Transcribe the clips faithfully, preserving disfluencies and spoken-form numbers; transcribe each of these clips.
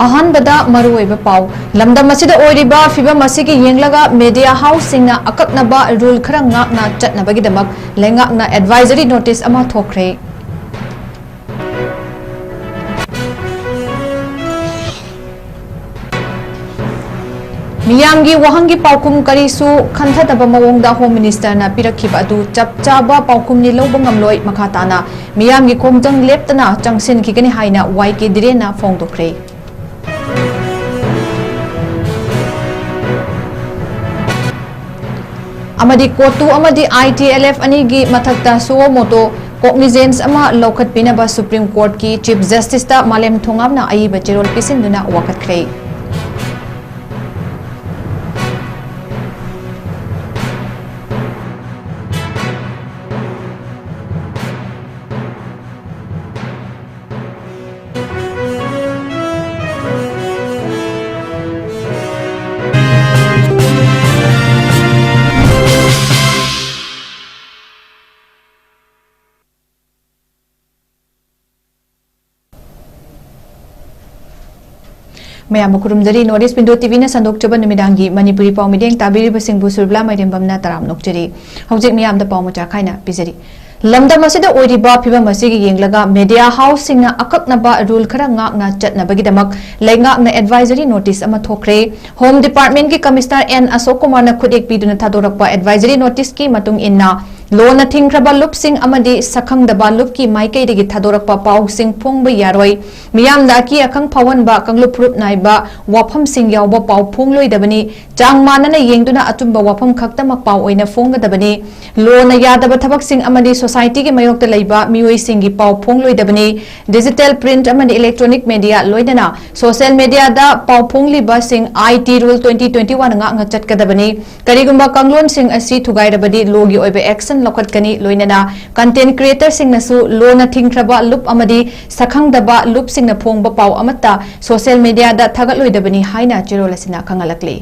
ꯑꯍꯥꯟꯕꯗ ꯃꯔꯨꯑꯣꯏꯕ ꯄꯥꯎ꯫ ꯂꯝꯗꯝ ꯑꯁꯤꯗ ꯑꯣꯏꯔꯤꯕ ꯐꯤꯕꯝ ꯑꯁꯤꯒꯤ ꯌꯦꯡꯂꯒ media houseꯁꯤꯡꯅ ꯑꯀꯛꯅꯕ rule ꯈꯔ ꯉꯥꯛꯅ ꯆꯠꯅꯕꯒꯤꯗꯃꯛ ꯂꯩꯉꯥꯛꯅ advisory notice ꯑꯃ ꯊꯣꯛꯈ꯭ꯔꯦ꯫ ꯃꯤꯌꯥꯝꯒꯤ ꯋꯥꯍꯪꯒꯤ ꯄꯥꯎꯈꯨꯝ ꯀꯔꯤꯁꯨ ꯈꯟꯊꯗꯕ ꯃꯑꯣꯡꯗ Home Ministerꯅ ꯄꯤꯔꯛꯈꯤꯕ ꯑꯗꯨ ꯆꯞ ꯆꯥꯕ ꯄꯥꯎꯈꯨꯝꯅꯤ, ꯂꯧꯕ ꯉꯝꯂꯣꯏ꯫ ꯃꯈꯥ ꯇꯥꯅ ꯃꯤꯌꯥꯝꯒꯤ ꯈꯣꯡꯖꯪ ꯂꯦꯞꯇꯅ ꯆꯪꯁꯤꯟꯈꯤꯒꯅꯤ ꯍꯥꯏꯅ ꯋꯥꯏ ꯀꯦ ꯙꯤꯔꯦꯟꯅ ꯐꯣꯡꯗꯣꯛꯈ꯭ꯔꯦ꯫ ꯑꯃꯗꯤ ꯀꯣꯇꯨ ꯑꯃꯗꯤ I T L F ꯑꯅꯤꯒꯤ ꯃꯊꯛꯇ suo motu cognizance ꯑꯃ ꯂꯧꯈꯠꯄꯤꯅꯕ Supreme Courtꯀꯤ Chief Justiceꯇ ꯃꯥꯂꯦꯝ ꯊꯣꯉꯥꯝꯅ ꯑꯏꯕ ꯆꯦꯔꯣꯜ ꯄꯤꯁꯤꯟꯗꯨꯅ ꯋꯥꯀꯠꯈ꯭ꯔꯦ꯫ ꯃꯌꯥꯝꯕꯨ ꯈꯨꯔꯨꯝꯖꯔꯤ꯫ North East Window TVꯅ ꯁꯟꯗꯣꯛꯆꯕ ꯅꯨꯃꯤꯗꯥꯡꯒꯤ ꯃꯅꯤꯄꯨꯔꯤ ꯄꯥꯎ ꯃꯤꯠꯌꯦꯡ ꯇꯥꯕꯤꯔꯤꯕꯁꯤꯡꯕꯨ ꯁꯨꯔꯕꯂꯥ ꯃꯥꯏꯔꯦꯝꯕꯝꯅ ꯇꯔꯥꯝꯅ ꯑꯣꯛꯆꯔꯤ꯫ ꯍꯧꯖꯤꯛ ꯃꯤꯌꯥꯝꯗ ꯄꯥꯎ ꯃꯆꯥ ꯈꯥꯏꯅ ꯄꯤꯖꯔꯤ꯫ ꯂꯝꯗꯝ ꯑꯁꯤꯗ ꯑꯣꯏꯔꯤꯕ ꯐꯤꯕꯝ ꯑꯁꯤꯒꯤ ꯌꯦꯡꯂꯒ media houseꯁꯤꯡꯅ ꯑꯀꯛꯅꯕ rule ꯈꯔ ꯉꯥꯛꯅ ꯆꯠꯅꯕꯒꯤꯗꯃꯛ ꯂꯩꯉꯥꯛꯅ advisory notice ꯑꯃ ꯊꯣꯛꯈ꯭ꯔꯦ꯫ Home Departmentꯀꯤ Commissioner N ꯑꯁꯣꯛ ꯀꯨꯃꯥꯔꯅ ꯈꯨꯠꯌꯦꯛ ꯄꯤꯗꯨꯅ ꯊꯥꯗꯣꯔꯛꯄ advisory noticeꯀꯤ ꯃꯇꯨꯡ ꯏꯟꯅ, ꯂꯣꯅ ꯊꯤꯡꯈ꯭ꯔꯕ ꯂꯨꯞꯁꯤꯡ ꯑꯃꯗꯤ ꯁꯛꯈꯪꯗꯕ ꯂꯨꯞꯀꯤ ꯃꯥꯏꯀꯩꯗꯒꯤ ꯊꯥꯗꯣꯔꯛꯄ ꯄꯥꯎꯁꯤꯡ ꯐꯣꯡꯕ ꯌꯥꯔꯣꯏ꯫ ꯃꯤꯌꯥꯝꯗ ꯑꯀꯤ ꯑꯈꯪ ꯐꯥꯎꯍꯟꯕ, ꯀꯥꯡꯂꯨꯞ ꯐꯨꯔꯨꯞ ꯅꯥꯏꯕ ꯋꯥꯐꯝꯁꯤꯡ ꯌꯥꯎꯕ ꯄꯥꯎ ꯐꯣꯡꯂꯣꯏꯗꯕꯅꯤ꯫ ꯆꯥꯡ ꯃꯥꯟꯅꯅ ꯌꯦꯡꯗꯨꯅ ꯑꯆꯨꯝꯕ ꯋꯥꯐꯝ ꯈꯛꯇꯃꯛ ꯄꯥꯎ ꯑꯣꯏꯅ ꯐꯣꯡꯒꯗꯕꯅꯤ꯫ ꯂꯣꯅ ꯌꯥꯗꯕ ꯊꯕꯛꯁꯤꯡ ꯑꯃꯗꯤ societyꯒꯤ ꯃꯥꯌꯣꯛꯇ ꯂꯩꯕ ꯃꯤꯑꯣꯏꯁꯤꯡꯒꯤ ꯄꯥꯎ ꯐꯣꯡꯂꯣꯏꯗꯕꯅꯤ꯫ Digital, print ꯑꯃꯗꯤ electronic media, ꯂꯣꯏꯅꯅ social mediaꯗ ꯄꯥꯎ ꯐꯣꯡꯂꯤꯕꯁꯤꯡ I T rule twenty twenty-one ꯉꯥꯛꯅ ꯆꯠꯀꯗꯕꯅꯤ꯫ ꯀꯔꯤꯒꯨꯝꯕ ꯀꯥꯡꯂꯣꯟꯁꯤꯡ ꯑꯁꯤ ꯊꯨꯒꯥꯏꯔꯕꯗꯤ ꯂꯣꯒꯤ ꯑꯣꯏꯕ action ꯂꯧꯈꯠꯀꯅꯤ꯫ ꯂꯣꯏꯅꯅ content creatorꯁꯤꯡꯅꯁꯨ ꯂꯣꯅ ꯊꯤꯡꯈ꯭ꯔꯕ ꯂꯨꯞ ꯑꯃꯗꯤ ꯁꯛꯈꯪꯗꯕ ꯂꯨꯞꯁꯤꯡꯅ ꯐꯣꯡꯕ ꯄꯥꯎ ꯑꯃꯠꯇ social mediaꯗ ꯊꯥꯒꯠꯂꯣꯏꯗꯕꯅꯤ ꯍꯥꯏꯅ ꯆꯦꯔꯣꯜ ꯑꯁꯤꯅ ꯈꯪꯍꯜꯂꯛꯂꯤ꯫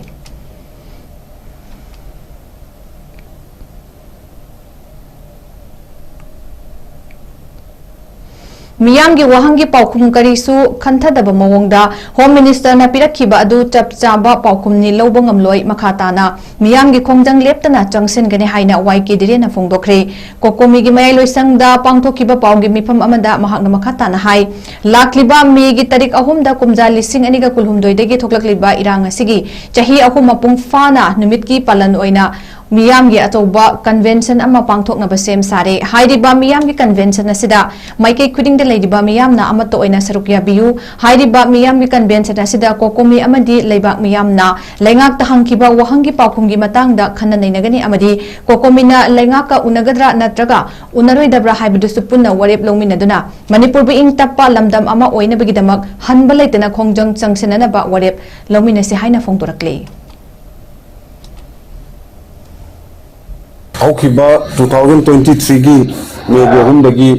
ꯃꯤꯌꯥꯝꯒꯤ ꯋꯥꯍꯪꯒꯤ ꯄꯥꯎꯈꯨꯝ ꯀꯔꯤꯁꯨ ꯈꯟꯊꯗꯕ ꯃꯑꯣꯡꯗ ꯍꯣꯝ ꯃꯤꯅꯤꯁꯇꯔꯅ ꯄꯤꯔꯛꯈꯤꯕ ꯑꯗꯨ ꯆꯞ ꯆꯥꯕ ꯄꯥꯎꯈꯨꯝꯅꯤ, ꯂꯧꯕ ꯉꯝꯂꯣꯏ꯫ ꯃꯈꯥ ꯇꯥꯅ ꯃꯤꯌꯥꯝꯒꯤ ꯈꯣꯡꯖꯪ ꯂꯦꯞꯇꯅ ꯆꯪꯁꯤꯟꯒꯅꯤ ꯍꯥꯏꯅ ꯋꯥꯏ ꯀꯦ ꯗꯤꯔꯦꯟꯅ ꯐꯣꯡꯗꯣꯛꯈ꯭ꯔꯦ꯫ ꯀꯣꯀꯣꯃꯤꯒꯤ ꯃꯌꯥꯏꯂꯣꯏꯁꯪꯗ ꯄꯥꯡꯊꯣꯛꯈꯤꯕ ꯄꯥꯎꯒꯤ ꯃꯤꯐꯝ ꯑꯃꯗ ꯃꯍꯥꯛꯅ ꯃꯈꯥ ꯇꯥꯅ ꯍꯥꯏ, ꯂꯥꯛꯂꯤꯕ ꯃꯦꯒꯤ ꯇꯥꯔꯤꯛ ꯑꯍꯨꯝꯗ ꯀꯨꯝꯖꯥ ꯂꯤꯁꯤꯡ ꯑꯅꯤꯒ ꯀꯨꯟꯍꯨꯝꯗꯣꯏꯗꯒꯤ ꯊꯣꯛꯂꯛꯂꯤꯕ ꯏꯔꯥꯡ ꯑꯁꯤꯒꯤ ꯆꯍꯤ ꯑꯍꯨꯝ ꯃꯄꯨꯡ ꯐꯥꯅ ꯅꯨꯃꯤꯠꯀꯤ ꯄꯥꯂꯟ ꯑꯣꯏꯅ ꯃꯤꯌꯥꯝꯒꯤ ꯑꯆꯧꯕ ꯀꯟꯚꯦꯟꯁꯟ ꯑꯃ ꯄꯥꯡꯊꯣꯛꯅꯕ ꯁꯦꯝ ꯁꯥꯔꯦ꯫ ꯍꯥꯏꯔꯤꯕ ꯃꯤꯌꯥꯝꯒꯤ ꯀꯟꯚꯦꯟꯁꯟ ꯑꯁꯤꯗ ꯃꯥꯏꯀꯩ ꯈꯨꯗꯤꯡꯗ ꯂꯩꯔꯤꯕ ꯃꯤꯌꯥꯝꯅ ꯑꯃꯠꯇ ꯑꯣꯏꯅ ꯁꯔꯨꯛ ꯌꯥꯕꯤꯌꯨ꯫ ꯍꯥꯏꯔꯤꯕ ꯃꯤꯌꯥꯝꯒꯤ ꯀꯟꯚꯦꯟꯁꯟ ꯑꯁꯤꯗ ꯀꯣꯀꯣꯃꯤ ꯑꯃꯗꯤ ꯂꯩꯕꯥꯛ ꯃꯤꯌꯥꯝꯅ ꯂꯩꯉꯥꯛꯇ ꯍꯪꯈꯤꯕ ꯋꯥꯍꯪꯒꯤ ꯄꯥꯎꯈꯨꯝꯒꯤ ꯃꯇꯥꯡꯗ ꯈꯟꯅ ꯅꯩꯅꯒꯅꯤ ꯑꯃꯗꯤ ꯀꯣꯀꯣꯃꯤꯅ ꯂꯩꯉꯥꯛꯀ ꯎꯅꯒꯗ꯭ꯔꯥ ꯅꯠꯇ꯭ꯔꯒ ꯎꯅꯔꯣꯏꯗꯕ꯭ꯔꯥ ꯍꯥꯏꯕꯗꯨꯁꯨ ꯄꯨꯟꯅ ꯋꯥꯔꯦꯞ ꯂꯧꯃꯤꯟꯅꯗꯨꯅ ꯃꯅꯤꯄꯨꯔꯕꯨ ꯏꯪ ꯇꯞꯄ ꯂꯝꯗꯝ ꯑꯃ ꯑꯣꯏꯅꯕꯒꯤꯗꯃꯛ ꯍꯟꯕ ꯂꯩꯇꯅ ꯈꯣꯡꯖꯪ ꯆꯪꯁꯤꯟꯅꯅꯕ ꯋꯥꯔꯦꯞ ꯂꯧꯃꯤꯟꯅꯁꯤ ꯍꯥꯏꯅ ꯐꯣꯡꯗꯣꯔꯛꯂꯤ꯫ ꯍꯧꯈꯤꯕ ꯇꯨ ꯊꯥꯎꯖꯟ ꯇ꯭ꯋꯦꯟꯇꯤ ꯊ꯭ꯔꯤꯒꯤ ꯃꯦꯒꯤ ꯑꯍꯨꯝꯗꯒꯤ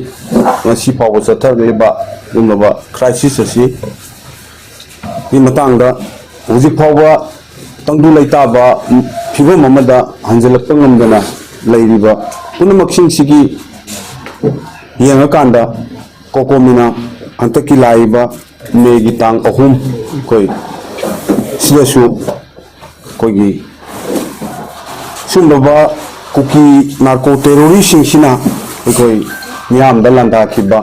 ꯉꯁꯤ ꯐꯥꯎꯕ ꯆꯠꯊꯔꯛꯂꯤꯕ ꯑꯗꯨꯒꯨꯝꯂꯕ ꯀ꯭ꯔꯥꯏꯁꯤꯁ ꯑꯁꯤ ꯒꯤ ꯃꯇꯥꯡꯗ ꯍꯧꯖꯤꯛ ꯐꯥꯎꯕ ꯇꯪꯗꯨ ꯂꯩꯇꯥꯕ ꯐꯤꯕꯝ ꯑꯃꯗ ꯍꯟꯖꯤꯜꯂꯛꯄ ꯉꯝꯗꯅ ꯂꯩꯔꯤꯕ ꯄꯨꯝꯅꯃꯛꯁꯤꯡꯁꯤꯒꯤ ꯌꯦꯡꯉꯀꯥꯟꯗ ꯀꯣꯀꯣꯃꯤꯅ ꯍꯟꯗꯛꯀꯤ ꯂꯥꯛꯏꯕ ꯃꯦꯒꯤ ꯇꯥꯡ ꯑꯍꯨꯝ ꯑꯩꯈꯣꯏ ꯁꯤꯗꯁꯨ ꯑꯩꯈꯣꯏꯒꯤ ꯁꯨꯝꯂꯕ ꯀꯨꯀꯤ ꯅꯥꯔꯀꯣ ꯇꯦꯔꯣꯔꯤꯁꯁꯤꯡꯁꯤꯅ ꯑꯩꯈꯣꯏ ꯃꯤꯌꯥꯝꯗ ꯂꯥꯟꯗꯥꯈꯤꯕ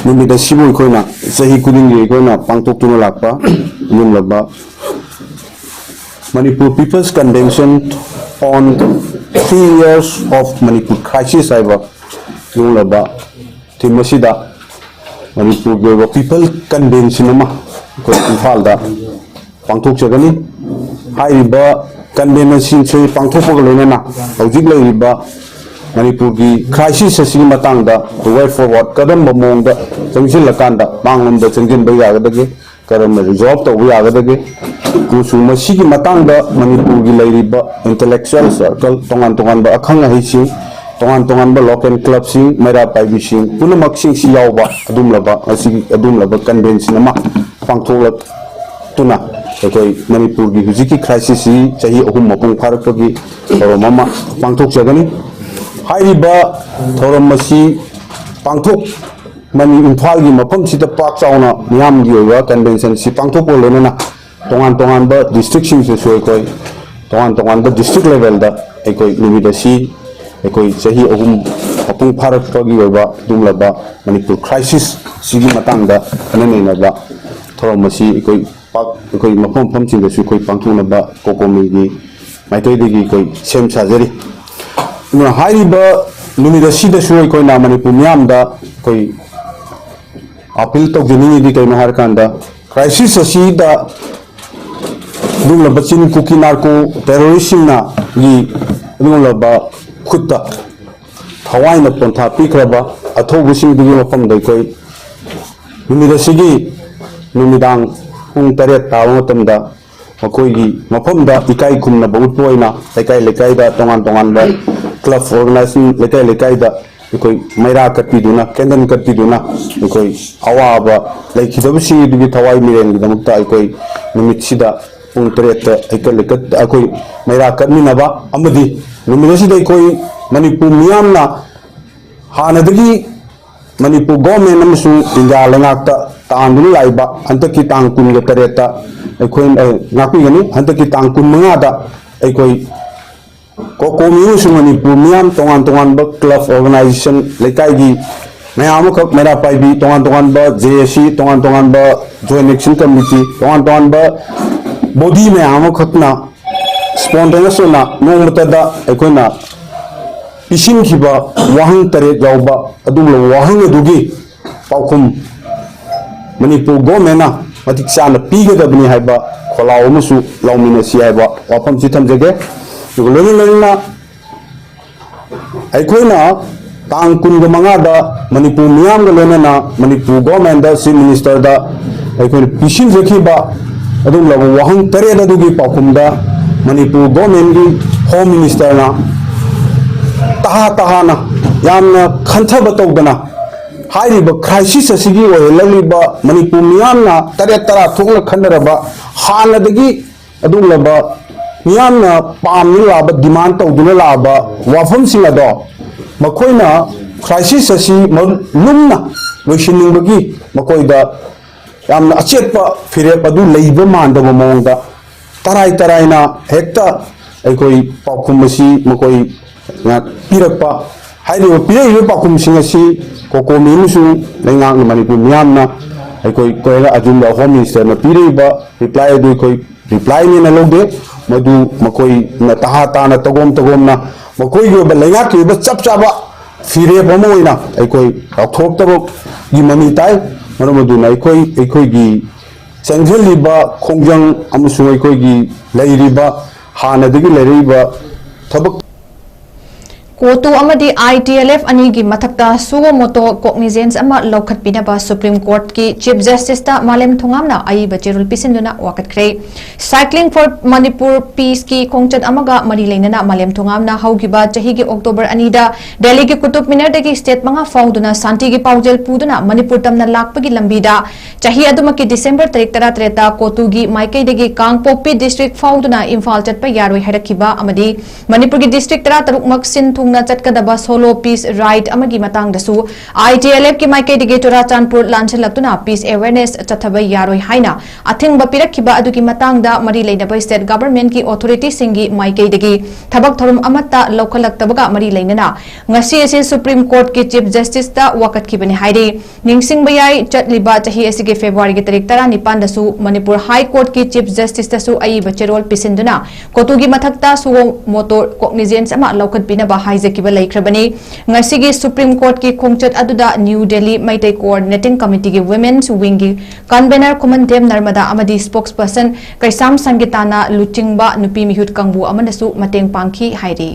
ꯅꯨꯃꯤꯠ ꯑꯁꯤꯕꯨ ꯑꯩꯈꯣꯏꯅ ꯆꯍꯤ ꯈꯨꯗꯤꯡꯒꯤ ꯑꯩꯈꯣꯏꯅ ꯄꯥꯡꯊꯣꯛꯇꯨꯅ ꯂꯥꯛꯄ ꯑꯗꯨꯒꯨꯝꯂꯕ Manipur People's Convention on Three Years of Manipur Crisis ꯍꯥꯏꯕ ꯑꯗꯨꯒꯨꯝꯂꯕ ꯊꯤꯝ ꯑꯁꯤꯗ ꯃꯅꯤꯄꯨꯔꯒꯤ ꯑꯣꯏꯕ ꯄꯤꯄꯜ ꯀꯟꯚꯦꯟꯁꯟ ꯑꯃ ꯑꯩꯈꯣꯏ ꯏꯝꯐꯥꯜꯗ ꯄꯥꯡꯊꯣꯛꯆꯒꯅꯤ꯫ ꯍꯥꯏꯔꯤꯕ ꯀꯟꯚꯦꯟꯁꯟꯁꯤ ꯄꯥꯡꯊꯣꯛꯄꯒ ꯂꯣꯏꯅꯅ ꯍꯧꯖꯤꯛ ꯂꯩꯔꯤꯕ ꯃꯅꯤꯄꯨꯔꯒꯤ ꯀ꯭ꯔꯥꯏꯁꯤꯁ ꯑꯁꯤꯒꯤ ꯃꯇꯥꯡꯗ the way forward ꯀꯔꯝꯕ ꯃꯑꯣꯡꯗ ꯆꯪꯁꯤꯜꯂꯀꯥꯟꯗ ꯃꯥꯡꯂꯣꯝꯗ ꯆꯪꯁꯤꯟꯕ ꯌꯥꯒꯗꯒꯦ, ꯀꯔꯝꯅ ꯔꯤꯖꯣꯜꯕ ꯇꯧꯕ ꯌꯥꯒꯗꯒꯦ, ꯑꯃꯁꯨꯡ ꯃꯁꯤꯒꯤ ꯃꯇꯥꯡꯗ ꯃꯅꯤꯄꯨꯔꯒꯤ ꯂꯩꯔꯤꯕ ꯏꯟꯇꯦꯂꯦꯛꯆꯨꯋꯦꯜ ꯁꯔꯀꯜ ꯇꯣꯉꯥꯟ ꯇꯣꯉꯥꯟꯕ ꯑꯈꯪ ꯑꯍꯩꯁꯤꯡ, ꯇꯣꯉꯥꯟ ꯇꯣꯉꯥꯟꯕ ꯂꯣꯀꯦꯜ ꯀ꯭ꯂꯕꯁꯤꯡ, ꯃꯩꯔꯥ ꯄꯥꯏꯕꯤꯁꯤꯡ ꯄꯨꯝꯅꯃꯛꯁꯤꯡꯁꯤ ꯌꯥꯎꯕ ꯑꯗꯨꯒꯨꯝꯂꯕ ꯑꯁꯤꯒꯤ ꯑꯗꯨꯒꯨꯝꯂꯕ ꯀꯟꯚꯦꯟꯁꯟ ꯑꯃ ꯄꯥꯡꯊꯣꯛꯂꯛꯇꯨꯅ ꯑꯩꯈꯣꯏ ꯃꯅꯤꯄꯨꯔꯒꯤ ꯍꯧꯖꯤꯛꯀꯤ ꯀ꯭ꯔꯥꯏꯁꯤꯁꯁꯤ ꯆꯍꯤ ꯑꯍꯨꯝ ꯃꯄꯨꯡ ꯐꯥꯔꯛꯄꯒꯤ ꯊꯧꯔꯝ ꯑꯃ ꯄꯥꯡꯊꯣꯛꯆꯒꯅꯤ꯫ ꯍꯥꯏꯔꯤꯕ ꯊꯧꯔꯝ ꯑꯁꯤ ꯄꯥꯡꯊꯣꯛ ꯃꯅꯤ ꯏꯝꯐꯥꯜꯒꯤ ꯃꯐꯝꯁꯤꯗ ꯄꯥꯛ ꯆꯥꯎꯅ ꯃꯤꯌꯥꯝꯒꯤ ꯑꯣꯏꯕ ꯀꯟꯚꯦꯟꯁꯟꯁꯤ ꯄꯥꯡꯊꯣꯛꯄ ꯂꯣꯏꯅꯅ ꯇꯣꯉꯥꯟ ꯇꯣꯉꯥꯟꯕ ꯗꯤꯁꯇ꯭ꯔꯤꯛꯁꯤꯡꯁꯤꯁꯨ ꯑꯩꯈꯣꯏ ꯇꯣꯉꯥꯟ ꯇꯣꯉꯥꯟꯕ ꯗꯤꯁꯇ꯭ꯔꯤꯛ ꯂꯦꯚꯦꯜꯗ ꯑꯩꯈꯣꯏ ꯅꯨꯃꯤꯠ ꯑꯁꯤ ꯑꯩꯈꯣꯏ ꯆꯍꯤ ꯑꯍꯨꯝ ꯃꯄꯨꯡ ꯐꯥꯔꯛꯄꯒꯤ ꯑꯣꯏꯕ ꯑꯗꯨꯒꯨꯝꯂꯕ ꯃꯅꯤꯄꯨꯔ ꯀ꯭ꯔꯥꯏꯁꯤꯁ ꯁꯤꯒꯤ ꯃꯇꯥꯡꯗ ꯈꯟꯅ ꯅꯩꯅꯕ ꯊꯧꯔꯝ ꯑꯁꯤ ꯑꯩꯈꯣꯏ ꯄꯥꯛ ꯑꯩꯈꯣꯏ ꯃꯐꯝ ꯃꯐꯝꯁꯤꯡꯗꯁꯨ ꯑꯩꯈꯣꯏ ꯄꯥꯡꯊꯣꯛꯅꯕ ꯀꯣꯀꯣꯃꯤꯒꯤ ꯃꯥꯏꯀꯩꯗꯒꯤ ꯑꯩꯈꯣꯏ ꯁꯦꯝ ꯁꯥꯖꯔꯤ꯫ ꯑꯗꯨꯅ ꯍꯥꯏꯔꯤꯕ ꯅꯨꯃꯤꯠ ꯑꯁꯤꯗꯁꯨ ꯑꯩꯈꯣꯏꯅ ꯃꯅꯤꯄꯨꯔ ꯃꯤꯌꯥꯝꯗ ꯑꯩꯈꯣꯏ ꯑꯄꯤꯜ ꯇꯧꯖꯅꯤꯡꯉꯤꯗꯤ ꯀꯩꯅꯣ ꯍꯥꯏꯔꯀꯥꯟꯗ, ꯀ꯭ꯔꯥꯏꯁꯤꯁ ꯑꯁꯤꯗ ꯑꯗꯨꯒꯨꯝꯂꯕ ꯆꯤꯟ ꯀꯨꯀꯤ ꯅꯥꯔꯀꯣ ꯇꯦꯔꯣꯔꯤꯁꯁꯤꯡꯅꯒꯤ ꯑꯗꯨꯒꯨꯝꯂꯕ ꯈꯨꯠꯇ ꯊꯋꯥꯏꯅ ꯄꯣꯟꯊꯥ ꯄꯤꯈ꯭ꯔꯕ ꯑꯊꯧꯕꯁꯤꯡꯗꯨꯒꯤ ꯃꯐꯝꯗ ꯑꯩꯈꯣꯏ ꯅꯨꯃꯤꯠ ꯑꯁꯤꯒꯤ ꯅꯨꯃꯤꯗꯥꯡ ꯄꯨꯡ ꯇꯔꯦꯠ ꯇꯥꯕ ꯃꯇꯝꯗ ꯃꯈꯣꯏꯒꯤ ꯃꯐꯝꯗ ꯏꯀꯥꯏ ꯈꯨꯝꯅꯕ ꯎꯠꯄ ꯑꯣꯏꯅ ꯂꯩꯀꯥꯏ ꯂꯩꯀꯥꯏꯗ, ꯇꯣꯉꯥꯟ ꯇꯣꯉꯥꯟꯕ ꯀ꯭ꯂꯕ ꯑꯣꯔꯒꯅꯥꯏꯖꯦꯁꯟ ꯂꯩꯀꯥꯏ ꯂꯩꯀꯥꯏꯗ ꯑꯩꯈꯣꯏ ꯃꯩꯔꯥ ꯀꯠꯄꯤꯗꯨꯅ, ꯀꯦꯟꯗꯜ ꯀꯠꯄꯤꯗꯨꯅ ꯑꯩꯈꯣꯏ ꯑꯋꯥꯕ ꯂꯩꯈꯤꯗꯕꯁꯤꯡ ꯑꯗꯨꯒꯤ ꯊꯋꯥꯏ ꯃꯤꯔꯦꯟꯒꯤꯗꯃꯛꯇ ꯑꯩꯈꯣꯏ ꯅꯨꯃꯤꯠꯁꯤꯗ ꯄꯨꯡ ꯇꯔꯦꯠꯇ ꯍꯩꯀꯠ ꯂꯩꯀꯠ ꯑꯩꯈꯣꯏ ꯃꯩꯔꯥ ꯀꯠꯃꯤꯟꯅꯕ ꯑꯃꯗꯤ ꯅꯨꯃꯤꯠ ꯑꯁꯤꯗ ꯑꯩꯈꯣꯏ ꯃꯅꯤꯄꯨꯔ ꯃꯤꯌꯥꯝꯅ ꯍꯥꯟꯅꯗꯒꯤ ꯃꯅꯤꯄꯨꯔ ꯒꯣꯔꯃꯦꯟ ꯑꯃꯁꯨꯡ ꯏꯟꯗꯤꯌꯥ ꯂꯩꯉꯥꯛꯇ ꯇꯥꯟꯗꯨꯅ ꯂꯥꯛꯏꯕ ꯍꯟꯗꯛꯀꯤ ꯇꯥꯡ ꯀꯨꯟꯒ ꯇꯔꯦꯠꯇ ꯑꯩꯈꯣꯏ, ꯑ, ꯉꯥꯛꯄꯤꯒꯅꯤ꯫ ꯍꯟꯗꯛꯀꯤ ꯇꯥꯡ ꯀꯨꯟꯃꯉꯥꯗ ꯑꯩꯈꯣꯏ ꯀꯣꯀꯣꯃꯤ ꯑꯃꯁꯨꯡ ꯃꯅꯤꯄꯨꯔ ꯃꯤꯌꯥꯝ, ꯇꯣꯉꯥꯟ ꯇꯣꯉꯥꯟꯕ ꯀ꯭ꯂꯕ, ꯑꯣꯔꯒꯅꯥꯏꯖꯦꯁꯟ, ꯂꯩꯀꯥꯏꯒꯤ ꯃꯌꯥꯝ ꯑꯃꯈꯛ, ꯃꯩꯔꯥ ꯄꯥꯏꯕꯤ, ꯇꯣꯉꯥꯟ ꯇꯣꯉꯥꯟꯕ ꯖꯦ ꯑꯦ ꯁꯤ, ꯇꯣꯉꯥꯟ ꯇꯣꯉꯥꯟꯕ ꯖꯣꯏꯟ ꯑꯦꯛꯁꯟ ꯀꯃꯤꯇꯤ, ꯇꯣꯉꯥꯟ ꯇꯣꯉꯥꯟꯕ ꯕꯣꯗꯤ ꯃꯌꯥꯝ ꯑꯃꯈꯛꯅ ꯁ꯭ꯄꯣꯟꯇꯦꯅꯁ ꯑꯣꯏꯅ ꯅꯣꯡꯃꯇꯗ ꯑꯩꯈꯣꯏꯅ ꯄꯤꯁꯤꯟꯈꯤꯕ ꯋꯥꯍꯪ ꯇꯔꯦꯠ ꯌꯥꯎꯕ ꯑꯗꯨꯒꯨꯝꯂꯕ ꯋꯥꯍꯪ ꯑꯗꯨꯒꯤ ꯄꯥꯎꯈꯨꯝ ꯃꯅꯤꯄꯨꯔ ꯒꯣꯔꯃꯦꯟꯅ ꯃꯇꯤꯛ ꯆꯥꯅ ꯄꯤꯒꯗꯕꯅꯤ ꯍꯥꯏꯕ ꯈꯣꯜꯂꯥꯎ ꯑꯃꯁꯨ ꯂꯥꯎꯃꯤꯟꯅꯁꯤ ꯍꯥꯏꯕ ꯋꯥꯐꯝꯁꯤ ꯊꯝꯖꯒꯦ꯫ ꯑꯗꯨꯒ ꯂꯣꯏꯅ ꯂꯣꯏꯅꯅ ꯑꯩꯈꯣꯏꯅ ꯇꯥꯡ ꯀꯨꯟꯒ ꯃꯉꯥꯗ ꯃꯅꯤꯄꯨꯔ ꯃꯤꯌꯥꯝꯒ ꯂꯣꯏꯅꯅ ꯃꯅꯤꯄꯨꯔ ꯒꯣꯔꯃꯦꯟꯗ, ꯆꯤꯐ ꯃꯤꯅꯤꯁꯇꯔꯗ ꯑꯩꯈꯣꯏꯅ ꯄꯤꯁꯤꯟꯖꯈꯤꯕ ꯑꯗꯨꯒꯨꯝꯂꯕ ꯋꯥꯍꯪ ꯇꯔꯦꯠ ꯑꯗꯨꯒꯤ ꯄꯥꯎꯈꯨꯝꯗ ꯃꯅꯤꯄꯨꯔ ꯒꯣꯔꯃꯦꯟꯒꯤ ꯍꯣꯝ ꯃꯤꯅꯤꯁꯇꯔꯅ ꯇꯍꯥ ꯇꯍꯥꯅ, ꯌꯥꯝꯅ ꯈꯟꯊꯕ ꯇꯧꯗꯅ ꯍꯥꯏꯔꯤꯕ ꯀ꯭ꯔꯥꯏꯁꯤꯁ ꯑꯁꯤꯒꯤ ꯑꯣꯏꯍꯜꯂꯛꯂꯤꯕ ꯃꯅꯤꯄꯨꯔ ꯃꯤꯌꯥꯝꯅ ꯇꯔꯦꯠ ꯇꯔꯥ ꯊꯣꯛꯅ ꯈꯟꯅꯔꯕ, ꯍꯥꯟꯅꯗꯒꯤ ꯑꯗꯨꯒꯨꯝꯂꯕ ꯃꯤꯌꯥꯝꯅ ꯄꯥꯝꯗꯨꯅ ꯂꯥꯛꯑꯕ, ꯗꯤꯃꯥꯟ ꯇꯧꯗꯨꯅ ꯂꯥꯛꯑꯕ ꯋꯥꯐꯝꯁꯤꯡ ꯑꯗꯣ ꯃꯈꯣꯏꯅ ꯀ꯭ꯔꯥꯏꯁꯤꯁ ꯑꯁꯤ ꯃꯔꯨ-, ꯂꯨꯝꯅ ꯂꯣꯏꯁꯤꯟꯅꯤꯡꯕꯒꯤ ꯃꯈꯣꯏꯗ ꯌꯥꯝꯅ ꯑꯆꯦꯠꯄ ꯐꯤꯔꯦꯞ ꯑꯗꯨ ꯂꯩꯕ ꯃꯥꯟꯗꯕ ꯃꯑꯣꯡꯗ ꯇꯔꯥꯏ ꯇꯔꯥꯏꯅ ꯍꯦꯛꯇ ꯑꯩꯈꯣꯏ ꯄꯥꯎꯈꯨꯝ ꯑꯁꯤ ꯃꯈꯣꯏꯅ ꯄꯤꯔꯛꯄ꯫ ꯍꯥꯏꯔꯤꯕ ꯄꯤꯔꯛꯏꯕ ꯄꯥꯎꯈꯨꯝꯁꯤꯡ ꯑꯁꯤ ꯀꯣꯀꯣꯃꯤ ꯑꯃꯁꯨꯡ ꯂꯩꯉꯥꯛꯅ, ꯃꯅꯤꯄꯨꯔ ꯃꯤꯌꯥꯝꯅ ꯑꯩꯈꯣꯏ ꯀꯣꯏꯔ ꯑꯖꯨꯝꯕ ꯍꯣꯝ ꯃꯤꯅꯤꯁꯇꯔꯅ ꯄꯤꯔꯛꯏꯕ ꯔꯤꯄ꯭ꯂꯥꯏ ꯑꯗꯨ ꯑꯩꯈꯣꯏ ꯔꯤꯄ꯭ꯂꯥꯏꯅꯦꯅ ꯂꯧꯗꯦ꯫ ꯃꯗꯨ ꯃꯈꯣꯏꯅ ꯇꯍꯥ ꯇꯥꯅ ꯇꯒꯣꯝ ꯇꯒꯣꯝꯅ ꯃꯈꯣꯏꯒꯤ ꯑꯣꯏꯕ ꯂꯩꯉꯥꯛꯀꯤ ꯑꯣꯏꯕ ꯆꯞ ꯆꯥꯕ ꯐꯤꯔꯦꯞ ꯑꯃ ꯑꯣꯏꯅ ꯑꯩꯈꯣꯏ ꯂꯥꯎꯊꯣꯛꯇꯕꯒꯤ ꯃꯃꯤ ꯇꯥꯏ꯫ ꯃꯔꯝ ꯑꯗꯨꯅ ꯑꯩꯈꯣꯏ, ꯑꯩꯈꯣꯏꯒꯤ ꯆꯪꯁꯤꯜꯂꯤꯕ ꯈꯣꯡꯖꯪ ꯑꯃꯁꯨꯡ ꯑꯩꯈꯣꯏꯒꯤ ꯂꯩꯔꯤꯕ ꯍꯥꯟꯅꯗꯒꯤ ꯂꯩꯔꯛꯏꯕ ꯊꯕꯛ ꯀꯣꯇꯨ ꯑꯃꯗꯤ ꯑꯥꯏ ꯇꯤ ꯑꯦꯜ ꯑꯦꯐ ꯑꯅꯤꯒꯤ ꯃꯊꯛꯇ ꯁꯨꯑꯣ ꯃꯣꯇꯣ ꯀꯣꯛꯅꯤꯖꯦꯟꯁ ꯑꯃ ꯂꯧꯈꯠꯄꯤꯅꯕ ꯁꯨꯄ꯭ꯔꯤꯝ ꯀꯣꯔꯠꯀꯤ ꯆꯤꯐ ꯖꯁꯇꯤꯁꯇ ꯃꯥꯂꯦꯝ ꯊꯣꯉꯥꯝꯅ ꯑꯏꯕ ꯆꯦꯔꯣꯜ ꯄꯤꯁꯤꯟꯗꯨꯅ ꯋꯥꯀꯠꯈ꯭ꯔꯦ꯫ Cycling for Manipur Peaceꯀꯤ ꯈꯣꯡꯆꯠ ꯑꯃꯒ ꯃꯔꯤ ꯂꯩꯅꯅ ꯃꯥꯂꯦꯝ ꯊꯣꯉꯥꯝꯅ ꯍꯧꯈꯤꯕ ꯆꯍꯤꯒꯤ ꯑꯣꯛꯇꯣꯕꯔ ꯑꯅꯤꯗ ꯗꯦꯜꯂꯤꯒꯤ ꯀꯨꯇꯨꯕ ꯃꯤꯅꯔꯗꯒꯤ ꯁ꯭ꯇꯦꯠ ꯃꯉꯥ ꯐꯥꯎꯗꯨꯅ ꯁꯥꯟꯇꯤꯒꯤ ꯄꯥꯎꯖꯦꯜ ꯄꯨꯗꯨꯅ ꯃꯅꯤꯄꯨꯔ ꯇꯝꯅ ꯂꯥꯛꯄꯒꯤ ꯂꯝꯕꯤꯗ ꯆꯍꯤ ꯑꯗꯨꯃꯛꯀꯤ ꯗꯤꯁꯦꯝꯕꯔ ꯇꯥꯔꯤꯛ ꯇꯔꯥꯇꯔꯦꯠꯇ ꯀꯣꯇꯨꯒꯤ ꯃꯥꯏꯀꯩꯗꯒꯤ ꯀꯥꯡꯄꯣꯛꯄꯤ ꯗꯤꯁꯇ꯭ꯔꯤꯛ ꯐꯥꯎꯗꯨꯅ ꯏꯝꯐꯥꯜ ꯆꯠꯄ ꯌꯥꯔꯣꯏ ꯍꯥꯏꯔꯛꯈꯤꯕ ꯑꯃꯗꯤ ꯃꯅꯤꯄꯨꯔꯒꯤ ꯗꯤꯁꯇ꯭ꯔꯤꯛ ꯇꯔꯥꯇꯔꯨꯛꯃꯛ ꯁꯤꯟ ꯊꯨꯡꯅ ꯆꯠꯀꯗꯕ ꯁꯣꯂꯣ ꯄꯤꯁ ꯔꯥꯏꯗ ꯑꯃꯒꯤ ꯃꯇꯥꯡꯗꯁꯨ ꯑꯥꯏ ꯇꯤ ꯑꯦꯜ ꯑꯦꯐꯀꯤ ꯃꯥꯏꯀꯩꯗꯒꯤ ꯆꯨꯔꯥꯆꯥꯟꯄꯨꯔ ꯂꯥꯟꯁꯤꯜꯂꯛꯇꯨꯅ ꯄꯤꯁ ꯑꯦꯋꯦꯔꯅꯦꯁ ꯆꯠꯊꯕ ꯌꯥꯔꯣꯏ ꯍꯥꯏꯅ ꯑꯊꯤꯡꯕ ꯄꯤꯔꯛꯈꯤꯕ ꯑꯗꯨꯒꯤ ꯃꯇꯥꯡꯗ ꯃꯔꯤ ꯂꯩꯅꯕ ꯁ꯭ꯇꯦꯠ ꯒꯚꯔꯟꯃꯦꯟꯠꯀꯤ ꯑꯣꯊꯣꯔꯤꯇꯤꯁꯤꯡꯒꯤ ꯃꯥꯏꯀꯩꯗꯒꯤ ꯊꯕꯛ ꯊꯧꯔꯝ ꯑꯃꯠꯇ ꯂꯧꯈꯠꯂꯛꯇꯕꯒ ꯃꯔꯤ ꯂꯩꯅꯅ ꯉꯁꯤ ꯑꯁꯤ ꯁꯨꯄ꯭ꯔꯤꯝ ꯀꯣꯔꯠꯀꯤ ꯆꯤꯐ ꯖꯁꯇꯤꯁꯇ ꯋꯥꯀꯠꯈꯤꯕꯅꯤ ꯍꯥꯏꯔꯤ꯫ ꯅꯤꯡꯁꯤꯡꯕ ꯌꯥꯏ, ꯆꯠꯂꯤꯕ ꯆꯍꯤ ꯑꯁꯤꯒꯤ ꯐꯦꯕ꯭ꯔꯨꯋꯥꯔꯤꯒꯤ ꯇꯥꯔꯤꯛ ꯇꯔꯥꯅꯤꯄꯥꯟꯗꯁꯨ ꯃꯅꯤꯄꯨꯔ ꯍꯥꯏ ꯀꯣꯔꯠꯀꯤ ꯆꯤꯐ ꯖꯁꯇꯤꯁꯇꯁꯨ ꯑꯏꯕ ꯆꯦꯔꯣꯜ ꯄꯤꯁꯤꯟꯗꯨꯅ ꯀꯣꯇꯨꯒꯤ ꯃꯊꯛꯇ ꯁꯨꯑꯣ ꯃꯣꯇꯣ ꯀꯣꯛꯅꯤꯖꯦꯟꯁ ꯑꯃ ꯂꯧꯈꯠꯄꯤꯅꯕ ꯍꯥꯏꯖꯈꯤꯕ ꯂꯩꯈ꯭ꯔꯕꯅꯤ꯫ ꯉꯁꯤꯒꯤ ꯁꯨꯄ꯭ꯔꯤꯝ ꯀꯣꯔꯠꯀꯤ ꯈꯣꯡꯆꯠ ꯑꯗꯨꯗ ꯅ꯭ꯌꯨ ꯗꯦꯜꯂꯤ ꯃꯩꯇꯩ ꯀꯣꯑꯣꯔꯗꯤꯅꯦꯇꯤꯡ ꯀꯃꯤꯇꯤꯒꯤ ꯋꯤꯃꯦꯟꯁ ꯋꯤꯡꯒꯤ ꯀꯟꯚꯦꯅꯔ ꯈꯨꯃꯟꯊꯦꯝ ꯅꯔꯃꯗꯥ ꯑꯃꯗꯤ ꯁ꯭ꯄꯣꯛꯁ ꯄꯔꯁꯟ ꯀꯩꯁꯥꯝ ꯁꯪꯒꯤꯇꯥꯅ ꯂꯨꯆꯤꯡꯕ ꯅꯨꯄꯤ ꯃꯤꯍꯨꯠ ꯀꯥꯡꯕꯨ ꯑꯃꯅꯁꯨ ꯃꯇꯦꯡ ꯄꯥꯡꯈꯤ ꯍꯥꯏꯔꯤ꯫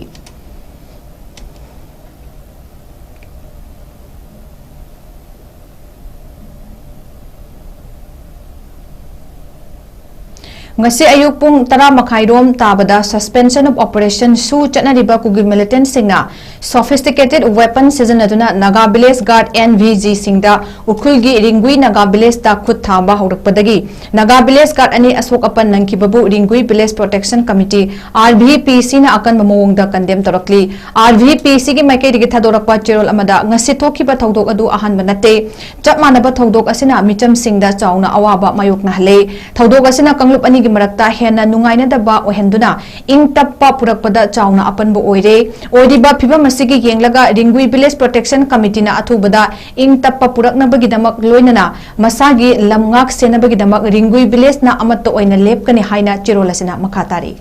ꯉꯁꯤ ꯑꯌꯨꯛ ꯄꯨꯡ ꯇꯔꯥ ꯃꯈꯥꯏꯔꯣꯝ ꯇꯥꯕꯗ Suspension of Operation ꯁꯨ ꯆꯠꯅꯔꯤꯕ ꯀꯨꯀꯤ militantꯁꯤꯡꯅ sophisticated weapon ꯁꯤꯖꯤꯟꯅꯗꯨꯅ Naga village guard N V Gꯁꯤꯡꯗ ꯎꯈ꯭ꯔꯨꯜꯒꯤ ꯔꯤꯡꯒꯨꯏ ꯅꯥꯒꯥ villageꯇ ꯈꯨꯠ ꯊꯥꯕ ꯍꯧꯔꯛꯄꯗꯒꯤ ꯅꯥꯒꯥ village guard ꯑꯅꯤ ꯑꯁꯣꯛ ꯑꯄꯟ ꯅꯪꯈꯤꯕꯕꯨ ꯔꯤꯡꯒꯨꯏ Village Protection Committee, R V P Cꯅ ꯑꯀꯟꯕ ꯃꯑꯣꯡꯗ condemn ꯇꯧꯔꯛꯂꯤ꯫ R V P Cꯒꯤ ꯃꯥꯏꯀꯩꯗꯒꯤ ꯊꯥꯗꯣꯔꯛꯄ ꯆꯦꯔꯣꯜ ꯑꯃꯗ, ꯉꯁꯤ ꯊꯣꯛꯈꯤꯕ ꯊꯧꯗꯣꯛ ꯑꯗꯨ ꯑꯍꯥꯟꯕ ꯅꯠꯇꯦ꯫ ꯆꯞ ꯃꯥꯟꯅꯕ ꯊꯧꯗꯣꯛ ꯑꯁꯤꯅ ꯃꯤꯆꯝꯁꯤꯡꯗ ꯆꯥꯎꯅ ꯑꯋꯥꯕ ꯃꯥꯌꯣꯛꯅꯍꯜꯂꯦ꯫ ꯊꯧꯗꯣꯛ ꯑꯁꯤꯅ ꯀꯥꯡꯂꯨꯞ ꯑꯅꯤꯒꯤ ꯃꯔꯛꯇ ꯍꯦꯟꯅ ꯅꯨꯡꯉꯥꯏꯅꯗꯕ ꯑꯣꯏꯍꯟꯗꯨꯅ ꯏꯪ ꯇꯞꯄ ꯄꯨꯔꯛꯄꯗ ꯆꯥꯎꯅ ꯑꯄꯟꯕ ꯑꯣꯏꯔꯦ꯫ ꯑꯣꯏꯔꯤꯕ ꯐꯤꯚꯝ ꯑꯁꯤꯒꯤ ꯌꯦꯡꯂꯒ ꯔꯤꯡꯒꯨꯏ Village Protection Committeeꯅ ꯑꯊꯨꯕꯗ ꯏꯪ ꯇꯞꯄ ꯄꯨꯔꯛꯅꯕꯒꯤꯗꯃꯛ, ꯂꯣꯏꯅꯅ ꯃꯁꯥꯒꯤ ꯂꯝꯉꯥꯛ ꯁꯦꯟꯅꯕꯒꯤꯗꯃꯛ ꯔꯤꯡꯒꯨꯏ villageꯅ ꯑꯃꯠꯇ ꯑꯣꯏꯅ ꯂꯦꯞꯀꯅꯤ ꯍꯥꯏꯅ ꯆꯦꯔꯣꯜ ꯑꯁꯤꯅ ꯃꯈꯥ ꯇꯥꯔꯤ꯫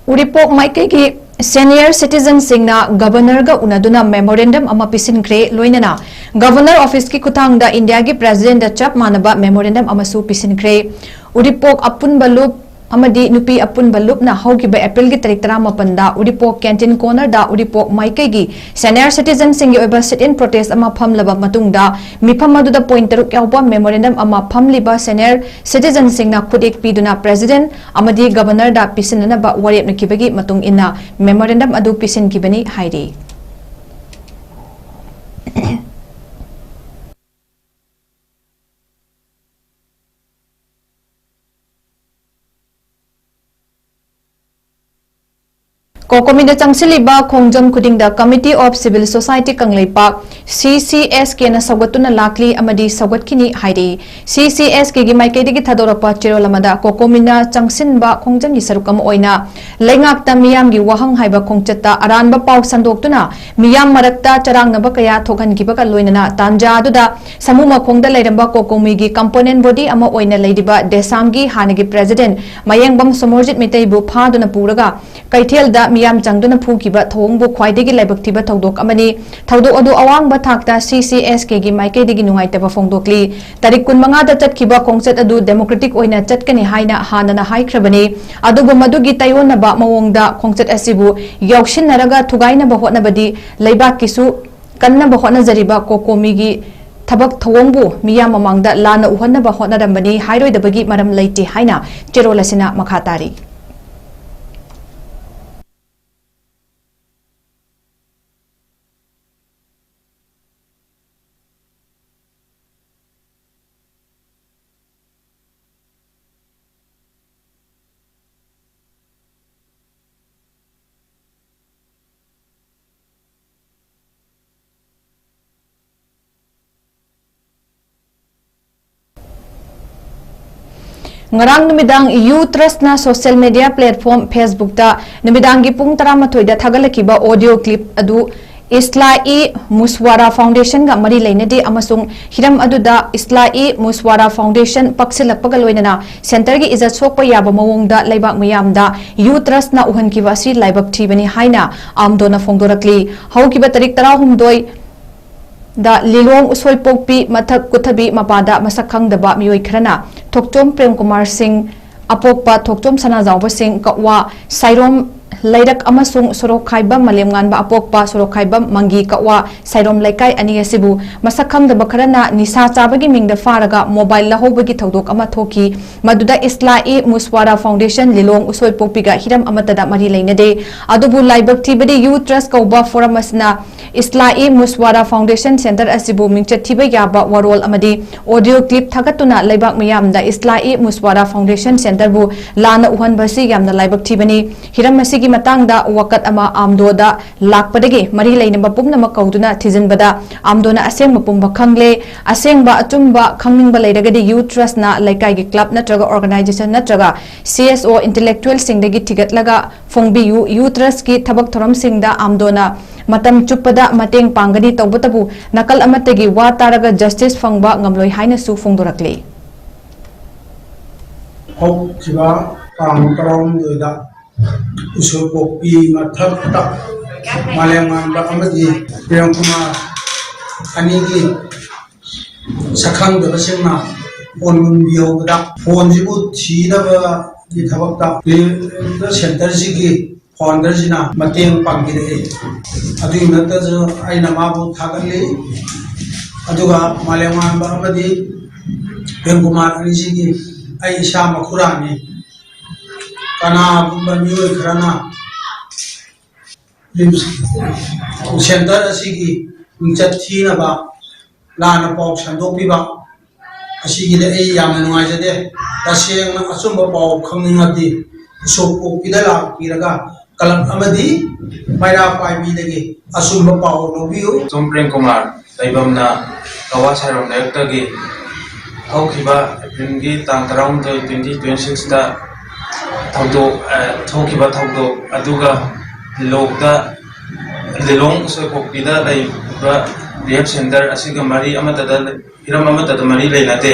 ꯎꯔꯤꯄꯣꯛ ꯃꯥꯏꯀꯩꯒꯤ senior citizenꯁꯤꯡꯅ Governorꯒ ꯎꯅꯗꯨꯅ memorandum ꯑꯃ ꯄꯤꯁꯤꯟꯈ꯭ꯔꯦ꯫ ꯂꯣꯏꯅꯅ Governor Officeꯀꯤ ꯈꯨꯠꯊꯥꯡꯗ ꯏꯟꯗꯤꯌꯥꯒꯤ Presidentꯗ ꯆꯞ ꯃꯥꯟꯅꯕ memorandum ꯑꯃꯁꯨ ꯄꯤꯁꯤꯟꯈ꯭ꯔꯦ꯫ ꯎꯔꯤꯄꯣꯛ ꯑꯄꯨꯟꯕ ꯂꯨꯞ ꯑꯃꯗꯤ ꯅꯨꯄꯤ ꯑꯄꯨꯟꯕ ꯂꯨꯞꯅ ꯍꯧꯈꯤꯕ Aprilꯒꯤ ꯇꯥꯔꯤꯛ ꯇꯔꯥꯃꯥꯄꯟꯗ ꯎꯔꯤꯄꯣꯛ Canteen Cornerꯗ ꯎꯔꯤꯄꯣꯛ ꯃꯥꯏꯀꯩꯒꯤ senior citizenꯁꯤꯡꯒꯤ ꯑꯣꯏꯕ sit-in protest ꯑꯃ ꯐꯝꯂꯕ ꯃꯇꯨꯡꯗ, ꯃꯤꯐꯝ ꯑꯗꯨꯗ point ꯇꯔꯨꯛ ꯌꯥꯎꯕ memorandum ꯑꯃ ꯐꯝꯂꯤꯕ senior citizenꯁꯤꯡꯅ ꯈꯨꯠꯌꯦꯛ ꯄꯤꯗꯨꯅ President ꯑꯃꯗꯤ Governorꯗ ꯄꯤꯁꯤꯟꯅꯅꯕ ꯋꯥꯔꯦꯞꯅꯈꯤꯕꯒꯤ ꯃꯇꯨꯡ ꯏꯟꯅ memorandum ꯑꯗꯨ ꯄꯤꯁꯤꯟꯈꯤꯕꯅꯤ ꯍꯥꯏꯔꯤ꯫ ꯀꯣꯀꯣꯃꯤꯗ ꯆꯪꯁꯤꯜꯂꯤꯕ ꯈꯣꯡꯖꯪ ꯈꯨꯗꯤꯡꯗ Committee of Civil Society Kangleipak, C C S Kꯅ ꯁꯧꯒꯠꯇꯨꯅ ꯂꯥꯛꯂꯤ ꯑꯃꯗꯤ ꯁꯧꯒꯠꯈꯤꯅꯤ ꯍꯥꯏꯔꯤ꯫ C C S Kꯒꯤ ꯃꯥꯏꯀꯩꯗꯒꯤ ꯊꯥꯗꯣꯔꯛꯄ ꯆꯦꯔꯣꯜ ꯑꯃꯗ, ꯀꯣꯀꯣꯃꯤꯅ ꯆꯪꯁꯤꯟꯕ ꯈꯣꯡꯖꯪꯒꯤ ꯁꯔꯨꯛ ꯑꯃ ꯑꯣꯏꯅ ꯂꯩꯉꯥꯛꯇ ꯃꯤꯌꯥꯝꯒꯤ ꯋꯥꯍꯪ ꯍꯥꯏꯕ ꯈꯣꯡꯆꯠꯇ ꯑꯔꯥꯟꯕ ꯄꯥꯎ ꯁꯟꯗꯣꯛꯇꯨꯅ ꯃꯤꯌꯥꯝ ꯃꯔꯛꯇ ꯆꯔꯥꯡꯅꯕ ꯀꯌꯥ ꯊꯣꯛꯍꯟꯈꯤꯕꯒ ꯂꯣꯏꯅꯅ, ꯇꯥꯟꯖꯥ ꯑꯗꯨꯗ ꯁꯃꯨ ꯃꯈꯣꯡꯗ ꯂꯩꯔꯝꯕ ꯀꯣꯀꯣꯃꯤꯒꯤ component body ꯑꯃ ꯑꯣꯏꯅ ꯂꯩꯔꯤꯕ ꯗꯦꯁꯥꯝꯒꯤ ꯍꯥꯟꯅꯒꯤ President ꯃꯌꯦꯡꯕꯝ ꯁꯣꯃꯣꯔꯖꯤꯠ ꯃꯤꯇꯩꯕꯨ ꯐꯥꯗꯨꯅ ꯄꯨꯔꯒ ꯀꯩꯊꯦꯜꯗ ꯃꯤꯌꯥꯝ ꯌꯥꯝ ꯆꯪꯗꯨꯅ ꯐꯨꯈꯤꯕ ꯊꯧꯑꯣꯡꯕꯨ ꯈ꯭ꯋꯥꯏꯗꯒꯤ ꯂꯥꯏꯕꯛ ꯊꯤꯕ ꯊꯧꯗꯣꯛ ꯑꯃꯅꯤ꯫ ꯊꯧꯗꯣꯛ ꯑꯗꯨ ꯑꯋꯥꯡꯕ ꯊꯥꯛꯇ C C S K ꯒꯤ ꯃꯥꯏꯀꯩꯗꯒꯤ ꯅꯨꯡꯉꯥꯏꯇꯕ ꯐꯣꯡꯗꯣꯛꯂꯤ꯫ ꯇꯥꯔꯤꯛ ꯀꯨꯟꯃꯉꯥꯗ ꯆꯠꯈꯤꯕ ꯈꯣꯡꯆꯠ ꯑꯗꯨ democratic ꯑꯣꯏꯅ ꯆꯠꯀꯅꯤ ꯍꯥꯏꯅ ꯍꯥꯟꯅꯅ ꯍꯥꯏꯈ꯭ꯔꯕꯅꯤ꯫ ꯑꯗꯨꯕꯨ ꯃꯗꯨꯒꯤ ꯇꯥꯏꯑꯣꯟꯅꯕ ꯃꯑꯣꯡꯗ ꯈꯣꯡꯆꯠ ꯑꯁꯤꯕꯨ ꯌꯥꯎꯁꯤꯟꯅꯔꯒ ꯊꯨꯒꯥꯏꯅꯕ ꯍꯣꯠꯅꯕꯗꯤ ꯂꯩꯕꯥꯛꯀꯤꯁꯨ ꯀꯟꯅꯕ ꯍꯣꯠꯅꯖꯔꯤꯕ COCOMI ꯒꯤ ꯊꯕꯛ ꯊꯧꯑꯣꯡꯕꯨ ꯃꯤꯌꯥꯝ ꯃꯃꯥꯡꯗ ꯂꯥꯟꯅ ꯎꯍꯟꯅꯕ ꯍꯣꯠꯅꯔꯝꯕꯅꯤ ꯍꯥꯏꯔꯣꯏꯗꯕꯒꯤ ꯃꯔꯝ ꯂꯩꯇꯦ ꯍꯥꯏꯅ ꯆꯦꯔꯣꯜ ꯑꯁꯤꯅ ꯃꯈꯥ ꯇꯥꯔꯤ꯫ ꯉꯔꯥꯡ ꯅꯨꯃꯤꯗꯥꯡ U ꯇ꯭ꯔꯁꯅ social media platform Facebook ꯇ ꯅꯨꯃꯤꯗꯥꯡꯒꯤ ꯄꯨꯡ ꯇꯔꯥꯃꯥꯊꯣꯏꯗ ꯊꯥꯒꯠꯂꯛꯈꯤꯕ audio clip ꯑꯗꯨ ꯏꯁꯂꯥ-ꯏ ꯃꯨꯁꯋꯥꯔꯥ Foundation ꯒ ꯃꯔꯤ ꯂꯩꯅꯗꯦ ꯑꯃꯁꯨꯡ ꯍꯤꯔꯝ ꯑꯗꯨꯗ ꯏꯁꯂꯥ-ꯏ ꯃꯨꯁꯋꯥꯔꯥ Foundation ꯄꯛꯁꯤꯜꯂꯛꯄꯒ ꯂꯣꯏꯅꯅ centre ꯒꯤ ꯏꯖꯠ ꯁꯣꯛꯄ ꯌꯥꯕ ꯃꯑꯣꯡꯗ ꯂꯩꯕꯥꯛ ꯃꯤꯌꯥꯝꯗ ꯌꯨ ꯇ꯭ꯔꯁꯅ ꯎꯍꯟꯈꯤꯕ ꯑꯁꯤ ꯂꯥꯏꯕꯛ ꯊꯤꯕꯅꯤ ꯍꯥꯏꯅ ꯑꯥꯝꯗꯣꯅ ꯐꯣꯡꯗꯣꯔꯛꯂꯤ꯫ ꯍꯧꯈꯤꯕ ꯇꯥꯔꯤꯛ ꯇꯔꯥꯍꯨꯝꯗꯣꯏ ꯗ ꯂꯤꯂꯣꯡ ꯎꯁꯣꯏꯄꯣꯛꯄꯤ ꯃꯊꯛ ꯀꯨꯊꯕꯤ ꯃꯄꯥꯗ ꯃꯁꯛ ꯈꯪꯗꯕ ꯃꯤꯑꯣꯏ ꯈꯔꯅ ꯊꯣꯛꯆꯣꯝ ꯄ꯭ꯔꯦꯝꯀꯨꯃꯥꯔ ꯁꯤꯡ, ꯑꯄꯣꯛꯄ ꯊꯣꯛꯆꯣꯝ ꯁꯅꯥꯖꯥꯎꯕ ꯁꯤꯡ ꯀꯛꯋꯥ, ꯁꯥꯏꯔꯣꯝ ꯂꯩꯔꯛ ꯑꯃꯁꯨꯡ ꯁꯣꯔꯣꯛꯈꯥꯏꯕꯝ ꯃꯥꯂꯦꯝꯉꯥꯟꯕ, ꯑꯄꯣꯛꯄ ꯁꯣꯔꯣꯛꯈꯥꯏꯕꯝ ꯃꯪꯒꯤ ꯀꯛꯋꯥ, ꯁꯥꯏꯔꯣꯝ ꯂꯩꯀꯥꯏ ꯑꯅꯤ ꯑꯁꯤꯕꯨ ꯃꯁꯛ ꯈꯪꯗꯕ ꯈꯔꯅ ꯅꯤꯁꯥ ꯆꯥꯕꯒꯤ ꯃꯤꯡꯗ ꯐꯥꯔꯒ mobile ꯂꯧꯍꯧꯕꯒꯤ ꯊꯧꯗꯣꯛ ꯑꯃ ꯊꯣꯛꯈꯤ꯫ ꯃꯗꯨꯗ ꯏꯁꯂꯥ-ꯏ ꯃꯨꯁꯋꯥꯔꯥ Foundation ꯂꯤꯂꯣꯡ ꯎꯁꯣꯏꯄꯣꯛꯄꯤꯒ ꯍꯤꯔꯝ ꯑꯃꯠꯇꯗ ꯃꯔꯤ ꯂꯩꯅꯗꯦ꯫ ꯑꯗꯨꯕꯨ ꯂꯥꯏꯕꯛ ꯊꯤꯕꯗꯤ ꯌꯨ ꯇ꯭ꯔꯁ ꯀꯧꯕ forum ꯑꯁꯤꯅ ꯏꯁꯂꯥ-ꯏ ꯃꯨꯁꯋꯥꯔꯥ Foundation Centre ꯑꯁꯤꯕꯨ ꯃꯤꯡꯆꯠ ꯊꯤꯕ ꯌꯥꯕ ꯋꯥꯔꯣꯜ ꯑꯃꯗꯤ audio clip ꯊꯥꯒꯠꯇꯨꯅ ꯂꯩꯕꯥꯛ ꯃꯤꯌꯥꯝꯗ ꯏꯁꯂꯥ-ꯏ ꯃꯨꯁꯋꯥꯔꯥ Foundation Centre ꯕꯨ ꯂꯥꯟꯅ ꯎꯍꯟꯕ ꯑꯁꯤ ꯌꯥꯝꯅ ꯂꯥꯏꯕꯛ ꯊꯤꯕꯅꯤ꯫ ꯍꯤꯔꯝ ꯑꯁꯤꯒꯤ ꯃꯇꯥꯡꯗ ꯋꯥꯀꯠ ꯑꯃ ꯑꯥꯝꯗꯣꯗ ꯂꯥꯛꯄꯗꯒꯤ ꯃꯔꯤ ꯂꯩꯅꯕ ꯄꯨꯝꯅꯃꯛ ꯀꯧꯗꯨꯅ ꯊꯤꯖꯤꯟꯕꯗ ꯑꯥꯝꯗꯣꯅ ꯑꯁꯦꯡꯕ ꯄꯨꯝꯕ ꯈꯪꯂꯦ꯫ ꯑꯁꯦꯡꯕ ꯑꯆꯨꯝꯕ ꯈꯪꯅꯤꯡꯕ ꯂꯩꯔꯒꯗꯤ ꯌꯨ ꯇ꯭ꯔꯁꯅ ꯂꯩꯀꯥꯏꯒꯤ club ꯅꯠꯇ꯭ꯔꯒ organization ꯅꯠꯇ꯭ꯔꯒ C S O intellectual ꯁꯤꯡꯗꯒꯤ ꯊꯤꯒꯠꯂꯒ ꯐꯣꯡꯕꯤꯌꯨ꯫ ꯌꯨ ꯇ꯭ꯔꯁꯀꯤ ꯊꯕꯛ ꯊꯧꯔꯝꯁꯤꯡꯗ ꯑꯥꯝꯗꯣꯅ ꯃꯇꯝ ꯆꯨꯞꯄꯗ ꯃꯇꯦꯡ ꯄꯥꯡꯒꯅꯤ꯫ ꯇꯧꯕꯇꯕꯨ ꯅꯥꯀꯜ ꯑꯃꯠꯇꯒꯤ ꯋꯥ ꯇꯥꯔꯒ justice ꯐꯪꯕ ꯉꯝꯂꯣꯏ ꯍꯥꯏꯅꯁꯨ ꯐꯣꯡꯗꯣꯔꯛꯂꯤ꯫ ꯍꯧꯈꯤꯕ ꯇꯥꯡ ꯇꯔꯥꯍꯨꯝꯗꯣꯏꯗ ꯎꯁꯣꯞ ꯀꯣꯛꯄꯤ ꯃꯊꯛꯇ ꯃꯥꯂꯦꯝꯉꯥꯟꯕ ꯑꯃꯗꯤ ꯄ꯭ꯔꯦꯝ ꯀꯨꯃꯥꯔ ꯑꯅꯤꯒꯤ ꯁꯛꯈꯪꯗꯕꯁꯤꯡꯅ ꯐꯣꯟ ꯃꯨꯟꯕꯤꯍꯧꯕꯗ ꯐꯣꯟꯁꯤꯕꯨ ꯊꯤꯅꯕꯒꯤ ꯊꯕꯛꯇ ꯔꯤꯍꯦꯕꯤꯂꯤꯇꯦꯁꯟ ꯁꯦꯟꯇꯔꯁꯤꯒꯤ ꯐꯥꯎꯟꯗꯔꯁꯤꯅ ꯃꯇꯦꯡ ꯄꯥꯡꯕꯤꯔꯛꯏ꯫ ꯑꯗꯨꯒꯤ ꯃꯊꯛꯇꯁꯨ ꯑꯩꯅ ꯃꯥꯕꯨ ꯊꯥꯒꯠꯂꯤ꯫ ꯑꯗꯨꯒ ꯃꯥꯂꯦꯝꯉꯥꯟꯕ ꯑꯃꯗꯤ ꯄ꯭ꯔꯦꯝ ꯀꯨꯃꯥꯔ ꯑꯅꯤꯁꯤꯒꯤ ꯑꯩ ꯏꯁꯥ ꯃꯈꯨꯔꯥꯅꯤ꯫ ꯀꯅꯥꯒꯨꯝꯕ ꯃꯤꯑꯣꯏ ꯈꯔꯅ ꯔꯤꯝꯁ ꯁꯦꯟꯇꯔ ꯑꯁꯤꯒꯤ ꯃꯤꯡꯆꯠ ꯊꯤꯅꯕ ꯂꯥꯟꯅ ꯄꯥꯎ ꯁꯟꯗꯣꯛꯄꯤꯕ ꯑꯁꯤꯒꯤꯗꯤ ꯑꯩ ꯌꯥꯝꯅ ꯅꯨꯡꯉꯥꯏꯖꯗꯦ꯫ ꯇꯁꯦꯡꯅ ꯑꯆꯨꯝꯕ ꯄꯥꯎ ꯈꯪꯅꯤꯡꯉꯕꯗꯤ ꯎꯁꯣꯞ ꯀꯣꯛꯄꯤꯗ ꯂꯥꯛꯄꯤꯔꯒ ꯀ꯭ꯂꯕ ꯑꯃꯗꯤ ꯃꯩꯔꯥ ꯄꯥꯏꯕꯤꯗꯒꯤ ꯑꯆꯨꯝꯕ ꯄꯥꯎ ꯂꯧꯕꯤꯌꯨ꯫ ꯁꯣꯝ ꯄ꯭ꯔꯦꯝ ꯀꯨꯃꯥꯔ ꯂꯩꯐꯝꯅ ꯀꯋꯥ ꯁꯥꯏꯔꯣꯝ ꯂꯩꯔꯛꯇꯒꯤ ꯍꯧꯈꯤꯕ ꯑꯦꯄ꯭ꯔꯤꯜꯒꯤ ꯇꯥꯡ ꯇꯔꯥꯍꯨꯝꯗꯣꯏ, twenty twenty sixꯇ ꯊꯧꯗꯣꯛ, ꯑ, ꯊꯣꯛꯈꯤꯕ ꯊꯧꯗꯣꯛ ꯑꯗꯨꯒ ꯂꯤꯂꯣꯡꯗ, ꯂꯤꯂꯣꯡ ꯎꯁꯣꯏꯄꯣꯛꯄꯤꯗ ꯂꯩꯕ ꯔꯤꯍꯦꯕ ꯁꯦꯟꯇꯔ ꯑꯁꯤꯒ ꯃꯔꯤ ꯑꯃꯠꯇꯗ, ꯍꯤꯔꯝ ꯑꯃꯠꯇꯗ ꯃꯔꯤ ꯂꯩꯅꯗꯦ꯫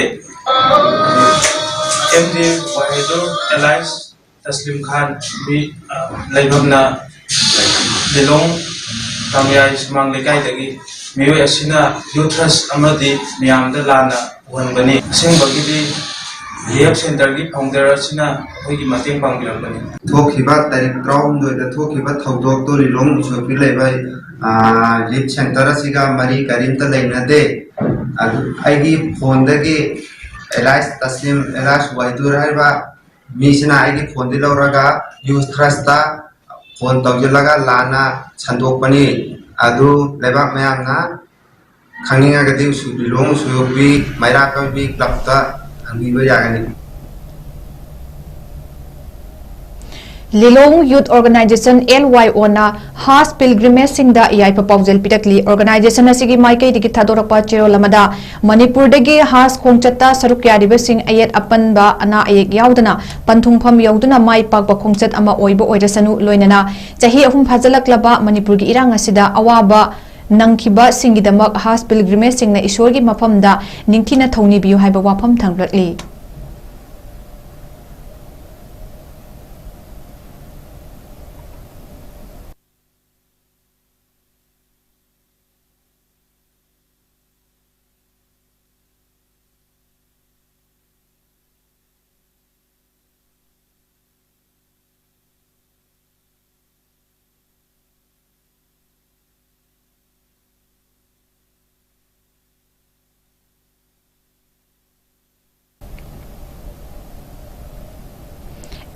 ꯑꯦꯝ ꯗꯤ ꯋꯥꯍꯤꯗꯨꯔ ꯑꯦꯂꯥꯏꯁ ꯇꯁꯂꯤꯝ ꯈꯥꯟ ꯃꯤ, ꯑ, ꯂꯩꯐꯝꯅ ꯂꯤꯂꯣꯡ ꯇꯥꯃꯤꯌꯥꯏ ꯁꯨꯃꯥꯡ ꯂꯩꯀꯥꯏꯗꯒꯤ ꯃꯤꯑꯣꯏ ꯑꯁꯤꯅ ꯌꯨꯊ ꯊ꯭ꯔꯁ ꯑꯃꯗꯤ ꯃꯤꯌꯥꯝꯗ ꯂꯥꯟꯅ ꯎꯍꯟꯕꯅꯤ꯫ ꯑꯁꯦꯡꯕꯒꯤꯗꯤ ꯔꯤꯍꯦꯕ ꯁꯦꯟꯇꯔꯒꯤ ꯐꯥꯎꯟꯗꯔ ꯑꯁꯤꯅ ꯑꯩꯈꯣꯏꯒꯤ ꯃꯇꯦꯡ ꯄꯥꯡꯕꯤꯔꯛꯄꯅꯤ꯫ ꯊꯣꯛꯈꯤꯕ ꯇꯥꯔꯤꯛ ꯇꯔꯥꯍꯨꯝꯗꯣꯏꯗ ꯊꯣꯛꯈꯤꯕ ꯊꯧꯗꯣꯛꯇꯨ ꯂꯤꯂꯣꯡ ꯎꯁꯣꯞꯀꯤ ꯂꯩꯕ, ꯑ, ꯔꯤꯍꯦꯕ ꯁꯦꯟꯇꯔ ꯑꯁꯤꯒ ꯃꯔꯤ ꯀꯔꯤꯝꯇ ꯂꯩꯅꯗꯦ꯫ ꯑꯗꯨ ꯑꯩꯒꯤ ꯐꯣꯟꯗꯒꯤ ꯑꯦꯂꯥꯏꯁ ꯇꯁꯂꯤꯝ, ꯑꯦꯂꯥꯏꯁ ꯋꯥꯏꯗꯨꯔ ꯍꯥꯏꯔꯤꯕ ꯃꯤꯁꯤꯅ ꯑꯩꯒꯤ ꯐꯣꯟꯗꯤ ꯂꯧꯔꯒ ꯌꯨꯊ ꯊ꯭ꯔꯁꯇ ꯐꯣꯟ ꯇꯧꯁꯤꯜꯂꯒ ꯂꯥꯟꯅ ꯁꯟꯗꯣꯛꯄꯅꯤ꯫ ꯑꯗꯨ ꯂꯩꯕꯥꯛ ꯃꯌꯥꯝꯅ ꯈꯪꯅꯤꯡꯉꯒꯗꯤ ꯎꯁꯨ-, ꯂꯤꯂꯣꯡ ꯎꯁꯨꯌꯣꯛꯄꯤ ꯃꯩꯔꯥ ꯄꯥꯏꯕꯤ ꯀ꯭ꯂꯕꯇ ꯍꯪꯕꯤꯕ ꯌꯥꯒꯅꯤ꯫ Lilong youth organization, L Y O ꯅ ꯍꯥꯖ ꯄꯤꯜꯒ꯭ꯔꯤꯃꯦꯖꯁꯤꯡꯗ ꯌꯥꯏꯐ ꯄꯥꯎꯖꯦꯜ ꯄꯤꯔꯛꯂꯤ꯫ ꯑꯣꯔꯒꯅꯥꯏꯖꯦꯁꯟ ꯑꯁꯤꯒꯤ ꯃꯥꯏꯀꯩꯗꯒꯤ ꯊꯥꯗꯣꯔꯛꯄ ꯆꯦꯔꯣꯜ ꯑꯃꯗ, ꯃꯅꯤꯄꯨꯔꯗꯒꯤ ꯍꯥꯖ ꯈꯣꯡꯆꯠꯇ ꯁꯔꯨꯛ ꯌꯥꯔꯤꯕꯁꯤꯡ ꯑꯌꯦꯠ ꯑꯄꯟꯕ, ꯑꯅꯥ ꯑꯌꯦꯛ ꯌꯥꯎꯗꯅ ꯄꯟꯊꯨꯡꯐꯝ ꯌꯧꯗꯨꯅ ꯃꯥꯏ ꯄꯥꯛꯄ ꯈꯣꯡꯆꯠ ꯑꯃ ꯑꯣꯏꯕ ꯑꯣꯏꯔꯁꯅꯨ, ꯂꯣꯏꯅꯅ ꯆꯍꯤ ꯑꯍꯨꯝ ꯐꯥꯖꯤꯜꯂꯛꯂꯕ ꯃꯅꯤꯄꯨꯔꯒꯤ ꯏꯔꯥꯡ ꯑꯁꯤꯗ ꯑꯋꯥꯕ ꯅꯪꯈꯤꯕꯁꯤꯡꯒꯤꯗꯃꯛ ꯍꯥꯖ ꯄꯤꯜꯒ꯭ꯔꯤꯃꯦꯖꯁꯤꯡꯅ ꯏꯁꯣꯔꯒꯤ ꯃꯐꯝꯗ ꯅꯤꯡꯊꯤꯅ ꯊꯧꯅꯤꯕꯤꯌꯨ ꯍꯥꯏꯕ ꯋꯥꯐꯝ ꯊꯝꯂꯛꯂꯤ꯫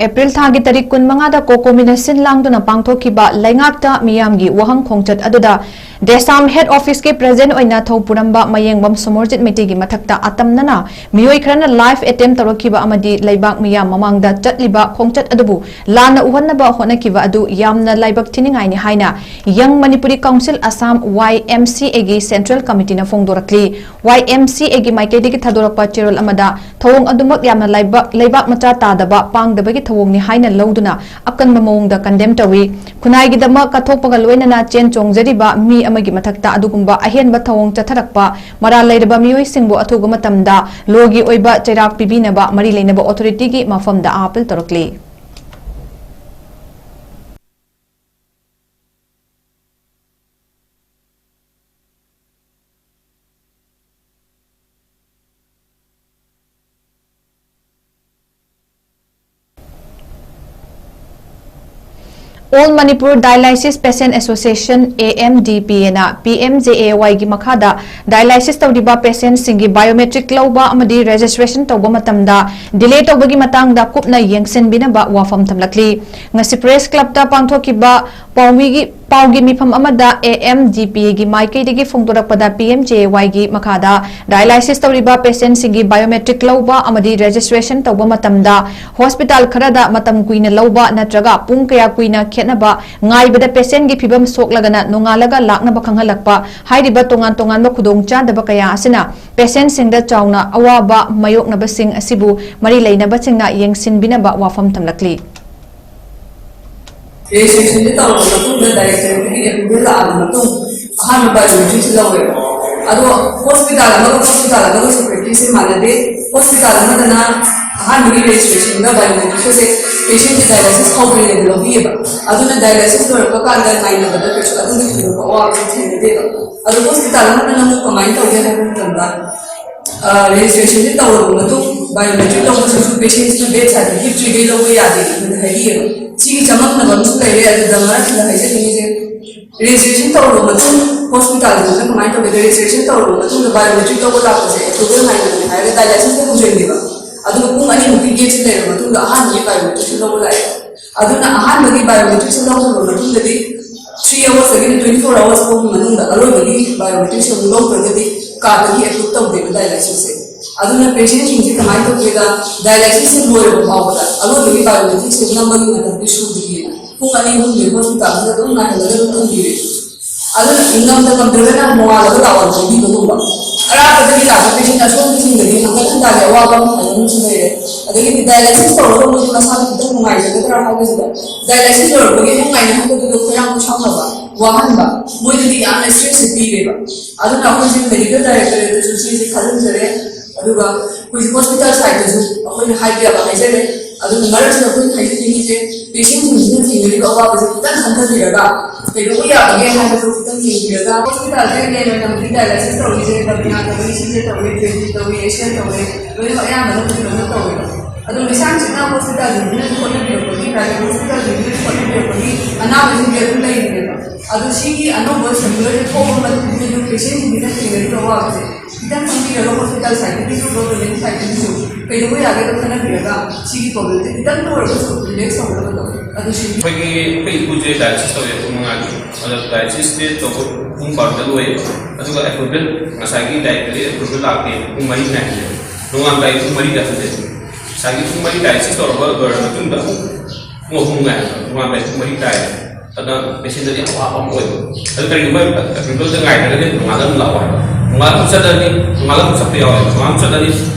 ꯑꯦꯄ꯭ꯔꯤꯜ ꯊꯥꯒꯤ ꯇꯥꯔꯤꯛ ꯀꯨꯟꯃꯉꯥꯗ ꯀꯣꯀꯣꯃꯤꯅ ꯁꯤꯟ ꯂꯥꯡꯗꯨꯅ ꯄꯥꯡꯊꯣꯛꯈꯤꯕ ꯂꯩꯉꯥꯛꯇ ꯃꯤꯌꯥꯝꯒꯤ ꯋꯥꯍꯪ ꯈꯣꯡꯆꯠ ꯑꯗꯨꯗ ꯗꯦꯁꯥꯝ ꯍꯦꯗ ꯑꯣꯐꯤꯁꯀꯤ ꯄ꯭ꯔꯦꯁꯤꯗꯦꯟꯠ ꯑꯣꯏꯅ ꯊꯧ ꯄꯨꯔꯝꯕ ꯃꯌꯦꯡꯕꯝ ꯁꯣꯃꯣꯔꯖꯤꯠ ꯃꯩꯇꯩꯒꯤ ꯃꯊꯛꯇ ꯑꯇꯝꯅꯅ ꯃꯤꯑꯣꯏ ꯈꯔꯅ ꯂꯥꯏꯐ ꯑꯦꯇꯦꯝ ꯇꯧꯔꯛꯈꯤꯕ ꯑꯃꯗꯤ ꯂꯩꯕꯥꯛ ꯃꯤꯌꯥꯝ ꯃꯃꯥꯡꯗ ꯆꯠꯂꯤꯕ ꯈꯣꯡꯆꯠ ꯑꯗꯨꯕꯨ ꯂꯥꯟꯅ ꯎꯍꯟꯅꯕ ꯍꯣꯠꯅꯈꯤꯕ ꯑꯗꯨ ꯌꯥꯝꯅ ꯂꯥꯏꯕꯛ ꯊꯤꯅꯤꯡꯉꯥꯏꯅꯤ ꯍꯥꯏꯅ ꯌꯪ ꯃꯅꯤꯄꯨꯔꯤ ꯀꯥꯎꯟꯁꯤꯜ ꯑꯁꯥꯝ, ꯋꯥꯏ ꯑꯦꯝ ꯁꯤ ꯑꯦꯒꯤ ꯁꯦꯟꯇ꯭ꯔꯦꯜ ꯀꯃꯤꯇꯤꯅ ꯐꯣꯡꯗꯣꯔꯛꯂꯤ꯫ ꯋꯥꯏ ꯑꯦꯝ ꯁꯤ ꯑꯦꯒꯤ ꯃꯥꯏꯀꯩꯗꯒꯤ ꯊꯥꯗꯣꯔꯛꯄ ꯆꯦꯔꯣꯜ ꯑꯃꯗ ꯊꯧꯑꯣꯡ ꯑꯗꯨꯃꯛ ꯌꯥꯝꯅ ꯂꯩꯕꯥꯛ, ꯂꯩꯕꯥꯛ ꯃꯆꯥ ꯇꯥꯗꯕ, ꯄꯥꯡꯗꯕꯒꯤ ꯊꯧꯑꯣꯡꯅꯤ ꯍꯥꯏꯅ ꯂꯧꯗꯨꯅ ꯑꯀꯟꯕ ꯃꯑꯣꯡꯗ ꯀꯟꯗꯦꯝ ꯇꯧꯏ꯫ ꯈꯨꯟꯅꯥꯏꯒꯤꯗꯃꯛ ꯀꯠꯊꯣꯛꯄꯒ ꯂꯣꯏꯅꯅ ꯆꯦꯟ ꯆꯣꯡꯖꯔꯤꯕ ꯃꯤ ꯑꯃꯒꯤ ꯃꯊꯛꯇ ꯑꯗꯨꯒꯨꯝꯕ ꯑꯍꯦꯟꯕ ꯊꯧꯑꯣꯡ ꯆꯠꯊꯔꯛꯄ, ꯃꯔꯥꯜ ꯂꯩꯔꯕ ꯃꯤꯑꯣꯏꯁꯤꯡꯕꯨ ꯑꯊꯨꯕ ꯃꯇꯝꯗ ꯂꯣꯒꯤ ꯑꯣꯏꯕ ꯆꯩꯔꯥꯛ ꯄꯤꯕꯤꯅꯕ ꯃꯔꯤ ꯂꯩꯅꯕ ꯑꯣꯊꯣꯔꯤꯇꯤꯒꯤ ꯃꯐꯝꯗ ꯑꯥꯄꯤꯜ ꯇꯧꯔꯛꯂꯤ꯫ All Manipur Dialysis Patient Association, A M D P Aꯅ P M J A Yꯒꯤ ꯃꯈꯥꯗ dialysis ꯇꯧꯔꯤꯕ patientꯁꯤꯡꯒꯤ biometric ꯂꯧꯕ ꯑꯃꯗꯤ registration ꯇꯧꯕ ꯃꯇꯝꯗ delay ꯇꯧꯕꯒꯤ ꯃꯇꯥꯡꯗ ꯀꯨꯞꯅ ꯌꯦꯡꯁꯤꯟꯕꯤꯅꯕ ꯋꯥꯐꯝ ꯊꯝꯂꯛꯂꯤ꯫ ꯉꯁꯤ Press Clubꯇ ꯄꯥꯡꯊꯣꯛꯈꯤꯕ ꯄꯥꯎꯃꯤꯒꯤ, ꯄꯥꯎꯒꯤ ꯃꯤꯐꯝ ꯑꯃꯗ A M D P Aꯒꯤ ꯃꯥꯏꯀꯩꯗꯒꯤ ꯐꯣꯡꯗꯣꯔꯛꯄꯗ P M J Yꯒꯤ ꯃꯈꯥꯗ dialysis ꯇꯧꯔꯤꯕ patientꯁꯤꯡꯒꯤ biometric ꯂꯧꯕ ꯑꯃꯗꯤ registration ꯇꯧꯕ ꯃꯇꯝꯗ hospital ꯈꯔꯗ ꯃꯇꯝ ꯀꯨꯏꯅ ꯂꯧꯕ ꯅꯠꯇ꯭ꯔꯒ ꯄꯨꯡ ꯀꯌꯥ ꯀꯨꯏꯅ ꯈꯦꯠꯅꯕ ꯉꯥꯏꯕꯗ patientꯒꯤ ꯐꯤꯚꯝ ꯁꯣꯛꯂꯒꯅ ꯅꯣꯡꯉꯥꯜꯂꯒ ꯂꯥꯛꯅꯕ ꯈꯪꯍꯜꯂꯛꯄ ꯍꯥꯏꯔꯤꯕ ꯇꯣꯉꯥꯟ ꯇꯣꯉꯥꯟꯕ ꯈꯨꯗꯣꯡꯆꯥꯗꯕ ꯀꯌꯥ ꯑꯁꯤꯅ patientꯁꯤꯡꯗ ꯆꯥꯎꯅ ꯑꯋꯥꯕ ꯃꯥꯌꯣꯛꯅꯕꯁꯤꯡ ꯑꯁꯤꯕꯨ ꯃꯔꯤ ꯂꯩꯅꯕꯁꯤꯡꯅ ꯌꯦꯡꯁꯤꯟꯕꯤꯅꯕ ꯋꯥꯐꯝ ꯊꯝꯂꯛꯂꯤ꯫ Registrationꯗꯤ ꯇꯧꯔꯕ ꯃꯇꯨꯡꯗ directorꯗꯒꯤ approval ꯂꯥꯛꯑꯕ ꯃꯇꯨꯡ ꯑꯍꯥꯟꯕ biometricꯁꯤ ꯂꯧꯋꯦꯕ꯫ ꯑꯗꯣ hospital ꯑꯃꯒ hospital ꯑꯃꯒ securityꯁꯦ ꯃꯥꯟꯅꯗꯦ꯫ Hospital ꯑꯃꯗꯅ ꯑꯍꯥꯟꯕꯒꯤ registrationꯗ biometricꯀꯁꯦ patientꯀꯤ dialysis ꯍꯧꯗ꯭ꯔꯤꯉꯩꯗ ꯂꯧꯕꯤꯌꯦꯕ꯫ ꯑꯗꯨꯅ dialysis ꯂꯣꯏꯔꯛꯄ ꯀꯥꯟꯗ ꯉꯥꯏꯅꯕꯗ ꯀꯩꯁꯨ ꯑꯗꯨꯒꯤ ꯊꯣꯏꯗꯣꯛꯄ ꯑꯋꯥꯕꯁꯨ ꯊꯦꯡꯅꯗꯦꯕ꯫ ꯑꯗꯣ hospital ꯑꯃꯗꯅ ꯑꯃꯨꯛ ꯀꯃꯥꯏꯅ ꯇꯧꯒꯦ ꯍꯥꯏꯕ ꯃꯇꯝꯗ, ꯑ, registrationꯁꯦ ꯇꯧꯔꯕ ꯃꯇꯨꯡ biometric ꯂꯧꯕꯁꯤꯁꯨ patientꯁꯤꯅ bedside ꯍꯤꯞꯇ꯭ꯔꯤꯈꯩ ꯂꯧꯕ ꯌꯥꯗꯦ ꯑꯩꯈꯣꯏꯅ ꯍꯥꯏꯕꯤꯌꯦꯕ꯫ ꯁꯤꯒꯤ ꯆꯃꯝꯅꯕ ꯑꯃꯁꯨ ꯂꯩꯔꯦ꯫ ꯑꯗꯨꯗ ꯃꯔꯛꯁꯤꯗ ꯍꯥꯏꯖꯅꯤꯡꯉꯤꯁꯦ, registration ꯇꯧꯔꯕ ꯃꯇꯨꯡ hospitalꯗꯨꯅ ꯀꯃꯥꯏꯅ ꯇꯧꯒꯦ? Registration ꯇꯧꯔꯕ ꯃꯇꯨꯡꯗ biometric ꯂꯧꯕ ꯂꯥꯛꯄꯁꯦ approval ꯉꯥꯏꯅꯕꯅꯦ ꯍꯥꯏꯔꯒ dialysisꯇ ꯄꯨꯁꯤꯟꯈꯤꯕ꯫ ꯑꯗꯨꯒ ꯄꯨꯡ ꯑꯅꯤꯃꯨꯛꯀꯤ ꯒꯦꯞꯁꯤ ꯂꯩꯔꯕ ꯃꯇꯨꯡꯗ ꯑꯍꯥꯟꯕꯒꯤ ꯕꯥꯏꯑꯣꯃꯦꯇ꯭ꯔꯤꯛꯁꯤ ꯂꯧꯕ ꯂꯥꯛꯑꯦ꯫ ꯑꯗꯨꯅ ꯑꯍꯥꯟꯕꯒꯤ ꯕꯥꯏꯑꯣꯃꯦꯇ꯭ꯔꯤꯛꯁꯤ ꯂꯧꯈ꯭ꯔꯕ ꯃꯇꯨꯡꯗꯗꯤ ꯊ꯭ꯔꯤ ꯑꯋꯥꯔꯁꯇꯒꯤꯅ ꯇ꯭ꯋꯦꯟꯇꯤ ꯐꯣꯔ ꯑꯋꯥꯔꯁ ꯐꯥꯎꯒꯤ ꯃꯅꯨꯡꯗ ꯑꯔꯣꯏꯕꯒꯤ ꯕꯥꯏꯑꯣꯃꯦꯇ꯭ꯔꯤꯛꯁꯤ ꯑꯃꯨꯛ ꯂꯧꯗ꯭ꯔꯒꯗꯤ ꯀꯥꯔꯗꯇꯒꯤ ꯑꯦꯄ꯭ꯔꯨꯞ ꯇꯧꯗꯦꯕ ꯗꯥꯏꯂꯥꯏꯁꯤꯁꯁꯦ꯫ ꯑꯗꯨꯅ ꯄꯦꯁꯦꯟꯁꯤꯡꯁꯦ ꯀꯃꯥꯏꯅ ꯇꯧꯒꯦꯗ, ꯗꯥꯏꯂꯥꯏꯁꯤꯁꯁꯦ ꯂꯣꯏꯔꯕ ꯐꯥꯎꯕꯗ ꯑꯔꯣꯏꯕꯒꯤ ꯕꯥꯏꯑꯣꯃꯦꯇ꯭ꯔꯤꯛꯁꯦ ꯅꯝꯕꯒꯤ ꯃꯇꯝꯗꯤ ꯁꯨꯗ꯭ꯔꯤꯑꯅ ꯄꯨꯡ ꯑꯅꯤ ꯑꯍꯨꯝꯁꯦ ꯍꯣꯁꯄꯤꯇꯥꯜꯁꯤꯗ ꯑꯗꯨꯝ ꯉꯥꯏꯍꯜꯂꯒ ꯑꯗꯨꯝ ꯊꯝꯕꯤꯔꯦ꯫ ꯑꯗꯨꯅ ꯉꯝꯗ ꯉꯝꯗ꯭ꯔꯒꯅ ꯅꯣꯡꯉꯥꯜꯂꯒ ꯂꯥꯛꯑꯣ ꯍꯥꯏꯕꯤꯕꯒꯨꯝꯕ꯫ ꯑꯔꯥꯞꯄꯗꯒꯤ ꯂꯥꯛꯄ ꯄꯦꯁꯦꯟ ꯑꯁꯣꯟꯕꯁꯤꯡꯗꯗꯤ ꯍꯪꯒꯠ ꯍꯟꯗꯥꯒꯤ ꯑꯋꯥꯕ ꯑꯃ ꯑꯗꯨꯝꯁꯨ ꯂꯩꯔꯦ꯫ ꯑꯗꯒꯤꯗꯤ ꯗꯥꯏꯂꯥꯏꯁꯤꯁ ꯇꯧꯔꯒ ꯃꯣꯏꯁꯨ ꯃꯁꯥꯗꯣ ꯈꯤꯇꯪ ꯅꯨꯡꯉꯥꯏꯖꯒꯗ꯭ꯔꯥ ꯍꯥꯏꯕꯁꯤꯗ ꯗꯥꯏꯂꯥꯏꯁꯤꯁ ꯂꯣꯏꯔꯛꯄꯒꯤ ꯑꯗꯨꯝ ꯉꯥꯏꯅꯍꯟꯕꯗꯨꯗ ꯈꯣꯏꯔꯥꯡ ꯈꯣꯏꯁꯥꯎꯅꯕ, ꯋꯥꯍꯟꯕ, ꯃꯣꯏꯗꯗꯤ ꯌꯥꯝꯅ ꯏꯁꯇ꯭ꯔꯦꯁꯁꯦ ꯄꯤꯔꯦꯕ꯫ ꯑꯗꯨꯅ ꯑꯩꯈꯣꯏꯁꯦ ꯃꯦꯗꯤꯀꯦꯜ ꯗꯥꯏꯔꯦꯛꯇꯣꯔꯦꯠꯇꯁꯨ ꯁꯤꯁꯦ ꯈꯜꯂꯝꯖꯔꯦ꯫ ꯑꯗꯨꯒ ꯑꯩꯈꯣꯏꯁꯦ ꯍꯣꯁꯄꯤꯇꯥꯜ ꯁꯥꯏꯠꯇꯁꯨ ꯑꯩꯈꯣꯏꯅ ꯍꯥꯏꯕ ꯌꯥꯕ ꯍꯥꯏꯖꯔꯦ꯫ ꯑꯗꯨꯅ ꯃꯔꯛꯁꯤꯗ ꯑꯩꯈꯣꯏꯅ ꯍꯥꯏꯖꯅꯤꯡꯉꯤꯁꯦ, ꯄꯦꯁꯦꯟꯁꯤꯡꯁꯤꯅ ꯊꯦꯡꯅꯔꯤꯕ ꯑꯋꯥꯕꯁꯦ ꯈꯤꯇꯪ ꯈꯟꯊꯕꯤꯔꯒ ꯀꯩꯗꯧꯕ ꯌꯥꯕꯒꯦ ꯍꯥꯏꯕꯗꯨ ꯈꯤꯇꯪ ꯌꯦꯡꯕꯤꯔꯒ, ꯍꯣꯁꯄꯤꯇꯥꯜꯁꯦ ꯃꯦꯟ ꯑꯣꯏꯅ ꯍꯧꯖꯤꯛ ꯗꯥꯏꯂꯥꯏꯁꯤꯁ ꯇꯧꯔꯤꯁꯦ, ꯕꯕꯤꯅꯥ ꯇꯧꯔꯤ, ꯁꯤꯁꯦ ꯇꯧꯔꯤ, ꯇ꯭ꯔꯦꯟꯖꯤ ꯇꯧꯔꯤ, ꯑꯦꯁꯤꯌꯥꯟ ꯇꯧꯔꯤ, ꯂꯣꯏꯅꯃꯛ ꯑꯌꯥꯝꯕꯅ ꯐꯖꯅ ꯇꯧꯋꯦꯕ꯫ ꯑꯗꯣ ꯃꯩꯁꯥꯡꯁꯤꯅ ꯍꯣꯁꯄꯤꯇꯥꯜꯁꯤꯡꯁꯤꯅꯁꯨ ꯍꯣꯠꯅꯕꯤꯔꯛꯄꯒꯤ, ꯄ꯭ꯔꯥꯏꯚꯦꯠ ꯍꯣꯁꯄꯤꯇꯥꯜꯁꯤꯡꯁꯤꯅꯁꯨ ꯍꯣꯠꯅꯕꯤꯔꯛꯄꯒꯤ ꯑꯅꯥꯕꯁꯤꯡꯁꯦ ꯑꯗꯨꯝ ꯂꯩꯔꯤꯅꯦꯕ꯫ ꯑꯗꯣ ꯁꯤꯒꯤ ꯑꯅꯧꯕ ꯁꯔꯀꯨꯂꯔꯁꯦ ꯊꯣꯛꯄ ꯃꯇꯨꯡꯗꯁꯨ ꯄꯦꯁꯦꯟꯁꯤꯡꯁꯤꯅ ꯊꯦꯡꯅꯔꯤꯕ ꯑꯋꯥꯕꯁꯦ ꯈꯤꯇꯪ ꯈꯪꯕꯤꯔꯒ, ꯍꯣꯁꯄꯤꯇꯥꯜ ꯁꯥꯏꯠꯇꯒꯤꯁꯨ, ꯒꯣꯚꯔꯟꯃꯦꯟ ꯁꯥꯏꯠꯇꯒꯤꯁꯨ ꯀꯩꯗꯧꯕ ꯌꯥꯒꯦꯗꯣ ꯈꯟꯅꯕꯤꯔꯒ, ꯁꯤꯒꯤ ꯄ꯭ꯔꯣꯕ꯭ꯂꯦꯝꯁꯦ ꯈꯤꯇꯪꯗ ꯑꯣꯏꯔꯒꯁꯨ ꯔꯤꯂꯦꯛꯁ ꯇꯧꯅꯕꯗꯣ ꯑꯗꯨ ꯁꯤꯟꯕꯤꯌꯨ꯫ ꯑꯩꯈꯣꯏꯒꯤ, ꯑꯩꯈꯣꯏ ꯏꯄꯨꯁꯦ ꯗꯥꯏꯂꯥꯏꯁꯤꯁ ꯇꯧꯋꯦ ꯄꯨꯡ ꯃꯉꯥꯒꯤ꯫ ꯑꯗꯣ ꯗꯥꯏꯂꯥꯏꯁꯤꯁꯁꯦ ꯇꯧꯕ ꯄꯨꯡ ꯕꯥꯔꯣꯗ ꯂꯣꯏꯌꯦꯕ꯫ ꯑꯗꯨꯒ ꯑꯦꯄ꯭ꯔꯨꯚꯦꯜ, ꯉꯁꯥꯏꯒꯤ ꯗꯥꯏꯔꯦꯛꯇꯔꯤ ꯑꯦꯄ꯭ꯔꯨꯚꯦꯜ ꯂꯥꯛꯇꯦ, ꯄꯨꯡ ꯃꯔꯤ ꯉꯥꯏꯕꯅꯦꯕ꯫ ꯅꯣꯡꯉꯥꯜꯂꯝꯗꯥꯏ ꯄꯨꯡ ꯃꯔꯤꯗ ꯍꯟꯖꯜꯂꯦ꯫ ꯉꯁꯥꯏꯒꯤ ꯄꯨꯡ ꯃꯔꯤ ꯗꯥꯏꯂꯥꯏꯁꯤꯁ ꯇꯧꯔꯕ ꯂꯣꯏꯔꯕ ꯃꯇꯨꯡꯗ ꯑꯃꯨꯛ ꯄꯨꯡ ꯑꯍꯨꯝ ꯉꯥꯏꯕ, ꯅꯣꯡꯉꯥꯜꯂꯝꯗꯥꯏ ꯄꯨꯡ ꯃꯔꯤ ꯇꯥꯏꯌꯦ꯫ ꯑꯗꯨꯅ ꯄꯦꯁꯦꯟꯗꯗꯤ ꯌꯥꯝ ꯑꯋꯥꯕ ꯑꯃ ꯑꯣꯏꯕ꯫ ꯑꯗꯨ ꯀꯔꯤꯒꯨꯝꯕ ꯑꯦꯄ꯭ꯔꯨꯚꯦꯜꯗ ꯉꯥꯏꯗ꯭ꯔꯒꯗꯤ ꯅꯣꯡꯉꯥꯜꯂ ꯑꯗꯨꯝ ꯂꯥꯛꯑꯣ ꯍꯥꯏꯕ꯫ ꯅꯣꯡꯉꯥꯜꯂ ꯑꯃꯨꯛ ꯆꯠꯂꯅꯤ, ꯅꯣꯡꯉꯥꯜꯂ ꯑꯃꯨꯛ ꯆꯠꯄ ꯌꯥꯎꯋꯦ, ꯅꯣꯡꯉꯥꯜꯂ ꯑꯃꯨꯛ ꯆꯠꯂꯅꯤ,